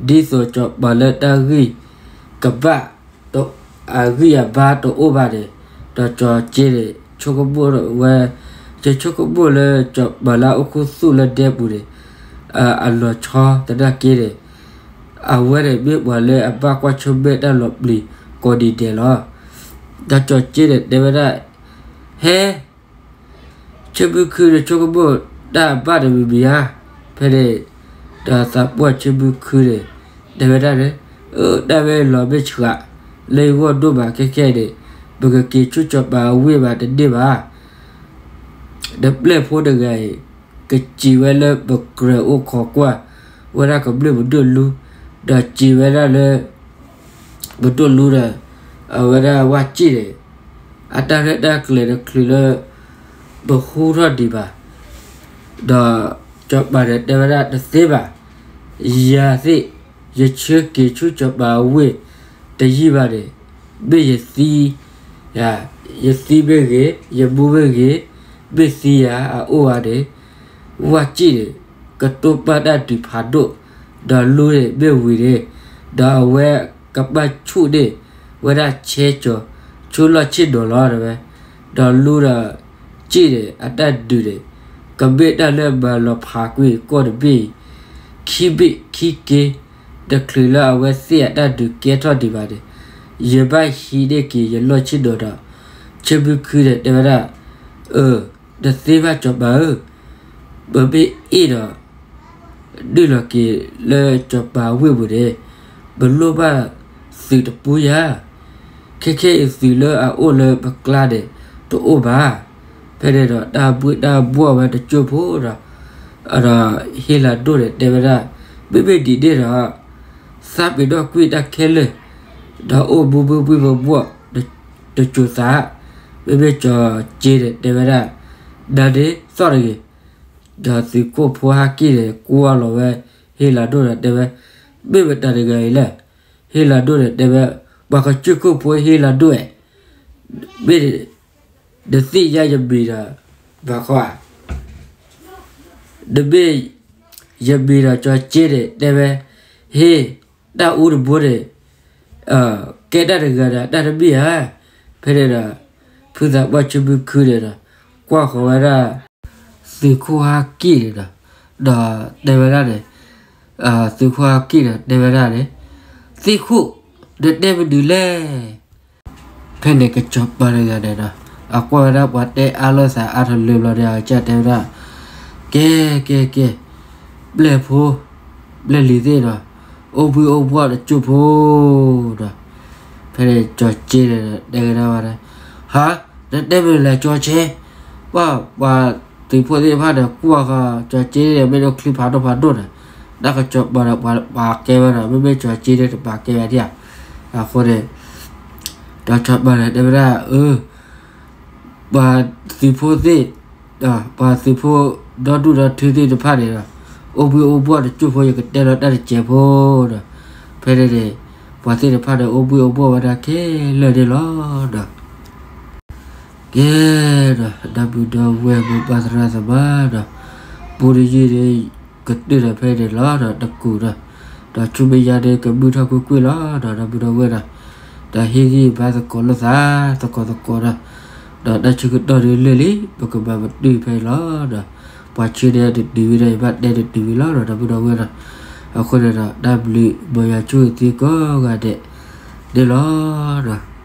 သိးစီၤပၤလၢတၢ်ဂံၢ်ကဘၣ် အဂံၢ်အဘါတအိၣ်ဘၣ်န့ၣ်, ဒီးစီၤက့န့ၣ် ဆိကမိၣ်ဝဲ ယဆိကမိၣ်လၢစီၤပၤလၢအအိၣ်ခူသူၣ်လၢဒဲပူၤန့ၣ် အလီၤဆီသနာ်က့န့ၣ် အဝဲန့ၣ်မ့ၢ်ပှၤလၢအဘၣ်ကွၢ်ဆၢၣ်မဲာ်တၢ်လီၤပျံၤကိးနံၤဒဲးလီၤ. ဒီးစီၤက့န့ၣ်တဲဝဲဒၣ် ဟဲ ဆၢမုၢ်ခုန့ၣ် ဆိကမိၣ်တၢ်အဘၣ်တမံၤမံၤဧါ. ဖဲန့ၣ် ဒီးသးပှၢ်ဆၢမုၢ်ခုန့ၣ် တဲဝဲဒၣ်န့ၣ် အၢ တၢ်ဝဲလီၤမ့ၢ်ဆှး လၢယဂီၢ်ဒိၣ်မးခဲခဲအံၤန့ၣ် ပကက့ၤဆူစီၤပၤအဝ့ၢ်ဘၣ်တန့ၢ်ဘၣ်. ဒီးပျဲၢ်ဖိတဂၤအံၤ ကစံးဝဲလၢပကြၢးအိၣ်ခိးကွၢ်ဝဲဒၣ်ကမျၢၢ်ပဒိၣ်လူ, ဒီးစံးဝဲဒၣ်လၢ ပဒိၣ်လူဒီး အဝဲဒၣ်ဝၣ်စံၣ်န့ၣ် အတၢ်ရဲၣ်တၢ်ကျဲၤတချုးလၢ ပဟူထီၣ်ဒံးဘၣ်. ဒီးစီၤပၤန့ၣ်တဲဝဲဒၣ်တသ့ဘၣ်, ယၤသ့ၣ် ယဆၢက့ၤဆူစီၤပၤအဝ့ၢ်တယံာ်ဘၣ်န့ၣ် မ့ၢ်ယသံ ယသံမ့ၢ်ဂ့ၤ, ယမူမ့ၢ်ဂ့ၤ, မ့ၢ်သံယၤအအိၣ်ဧါန့ၣ်, ဝၣ်စံၣ်န့ၣ် ကတိၢ်ပာ်တၢ်ဒုးဖးဒိၣ်, ဒီးလူန့ၣ်မ့ၢ်ဝံၤန့ၣ်, ဒီးအဝဲကဘၣ်ဆူၣ်န့ၣ် ဝဲဒၣ်ဆဲကၠီၤ ဆူလီၢ်ဆ့ၣ်နီၤလီၤတဲဝဲ, ဒီးလူဒီး က့ၣ်န့ၣ် အတၢ်ဒုးန့ၣ် ကမ့ၢ်တၢ်လၢမၤလီၤဖးကွံာ်ကီၢ်တဘ့ၣ်အံၤ ခံဘ့ၣ်ခံက့ တချုးလၢအဝဲသ့ၣ်အတၢ်ဒုးကဲထီၣ်ဒံးဘၣ်န့ၣ် ယဘၣ်ဟံးန့ၢ်က့ၤယလီၢ်ဆ့ၣ်နီၤဒီး ဆ့မုၢ်ခုန့ၣ်တဲဝဲဒၣ်, အၢ, တသ့ဘၣ်စီၤပၤဧၢ, ပမ့ၢ်အ့ၣ်ဒီး ဒုၣ်လီၤက့ၤလၢစီၤပၤဝ့ၢ်ပူၤန့ၣ် ပလိၣ်ဘၣ်သုးတပူၤယၤ, ခဲခဲအံၤသုးလၢအအိၣ်လၢပကျါန့ၣ် တအိၣ်ဘၣ်. ဖဲန့ၣ်ဒီးတၢ်ဘှ့ၣ်တၢ်ဘှီၣ်ဝဲတစိၢ်ဖိဒီး ဒီးဟ့ၣ်လၤဒိၣ်န့ၣ်တဲဝဲဒၣ်, မ့မ့ၢ်ဒ်န့ၣ်ဒီး သးပ့ၤနီၣ်ကွံာ်တၢ်ခဲလၢာ် ဒီးအိၣ်မူမုာ်ဘှ့ၣ်ဘှီၣ် တစိၤသး, မ့မ့ၢ်စီၤက့န့ၣ်တဲဝဲဒၣ်, နၤန့ၣ်သီၣ်တဂ့ၤ. ဒီးသုးခိၣ်ဖိဟါက့ၣ်န့ၣ် ကွၢ်လီၤဝဲဟ့ၣ်လၤဒိၣ်ဒီးတဲဝဲ, မ့ၢ်မတၤတဂၤအံၤလဲၣ်. ဟ့ၣ်လၤဒိၣ်န့ၣ်တဲဝဲ, ပှၤကစၢၢ်ခိၣ်ဖိဟ့ၣ်လၤဒိၣ်ဧါ, မ့ၢ် နသ့ၣ်ညါယမံၤဒီး ဘၣ်ဃီဧါ, နမ့ၢ်ယမံၤဒီးစီၤက့န့ၣ်တဲဝဲ, ဟ့ၣ်တၢ်အူတဘိန့ၣ် ကဲတၢ်တဂၤဒီးတၢ်တမ့ၢ်ဧါ. ဖဲန့ၣ်ဒီး ဖုသးပှၢ်ဆ့မုၢ်ခုန့ၣ်ဒီး ကွၢ်ဃီၤဝဲဒၣ် သုးခိၣ်ဟါက့ၣ်န့ၣ်ဒီး ဒီးတဲဝဲဒၣ်န့ၣ်, သုးခိၣ်ဟါက့ၣ်ဒီးတဲဝဲဒၣ်န့ၣ်, သ့ၣ်ခိၣ်, နတဲမနုၤလဲၣ်. ဖဲန့ၣ်ကစီၤပၤတဂၤန့ၣ်ဒီး အကွၢ်ဝဲဒၣ်ပှၤတဲအါလိာ်သးအါထီၣ်လၢဘျီဒီး အကစၢ်တဲဝဲဒၣ်, ကဲ, ကဲ, ကဲ, ပျဲၢ်ဖိ, ပျဲၢ်လံၤသ့ၣ်ဒီး အိၣ်ဘှံးအိၣ်ဘှီၣ်တစိၢ်ဖိဒီး ဖဲန့ၣ်စီၤက့န့ၣ်တဲဝဲဒၣ်ဝဲဒၣ်, ဟါ, နတဲမနုၤလဲၣ်စီၤက့, ပှၤသုးဖိသ့ၣ်တဖၣ်ဒီးကွၢ်ဃီၤ စီၤက့န့ၣ် မ့ၢ်ဒိၣ်ချံဖးဒိၣ်ဖးဒိၣ်ဒီး တၢ်ကစီၤပၤဒီးပှၤပာ်ကဲဝဲဒီး မ့မ့ၢ်စီၤက့န့ၣ်တပာ်ကဲဝဲဒံးဧါ. အဃိန့ၣ် ဒီးစီၤပၤန့ၣ်တဲဝဲဒၣ်, အၢ ပှၤသုးဖိသ့ၣ်, ပှၤသုးဖိဒီဒူၣ်ဒီထၢသ့ၣ်တဖၣ်န့ၣ်ဒီး အိၣ်ဘှံးအိၣ်ဘှီၣ်တစိၢ်ဖိ ယကတဲလီၤတၢ်တစဲးဖိဒီး ဖဲန့ၣ်န့ၣ် ပှၤသ့ၣ်တဖၣ်န့ၣ် အိၣ်ဘှံးအိၣ်ဘှီၣ်ဝဲဒၣ်ခဲလၢာ်န့ၣ်လီၤဒီး ကဲဒီး ဒီပုၢ်ဒီဝဲၢ်မိၢ်ပၢ်သရၣ်သမါဒီး ပူတယုၢ်န့ၣ် ကတၢၢ်ဒီးဖဲန့ၣ်လီၤဒီးတကူာ်ဒီး ဒီးဆူမဲာ်ညါန့ၣ် ကမုၢ်ထီၣ်ကွ့ၢ်ကွ့ၢ်လီၤဒီး ဒီပုၢ်ဒီဝဲၢ်ဒီး ဒီးဟ့ၣ်ဂံၢ်ဘါသကိးလိာ်သး သကိးသကိးဒီး ဒီးတၢ်ဆၢကတီၢ်ဒုးလၢာ်လံ ပကမၤပတုာ်ဖဲအံၤလီၤဒီး ပှၤဆၢန့ၢ်တတုၤဝံၤဒီး ယဘၣ်တဲတတုၤဝံၤလီၤဒီး ဒီပုၢ်ဒီဝဲၢ်ဒီး အဃိန့ၣ်ဒီး တၢ်ဘျုးမ်ယွၤဆိၣ်ဂ့ၤသုကိးဂၤဒဲးန့ၣ်လီၤဒီး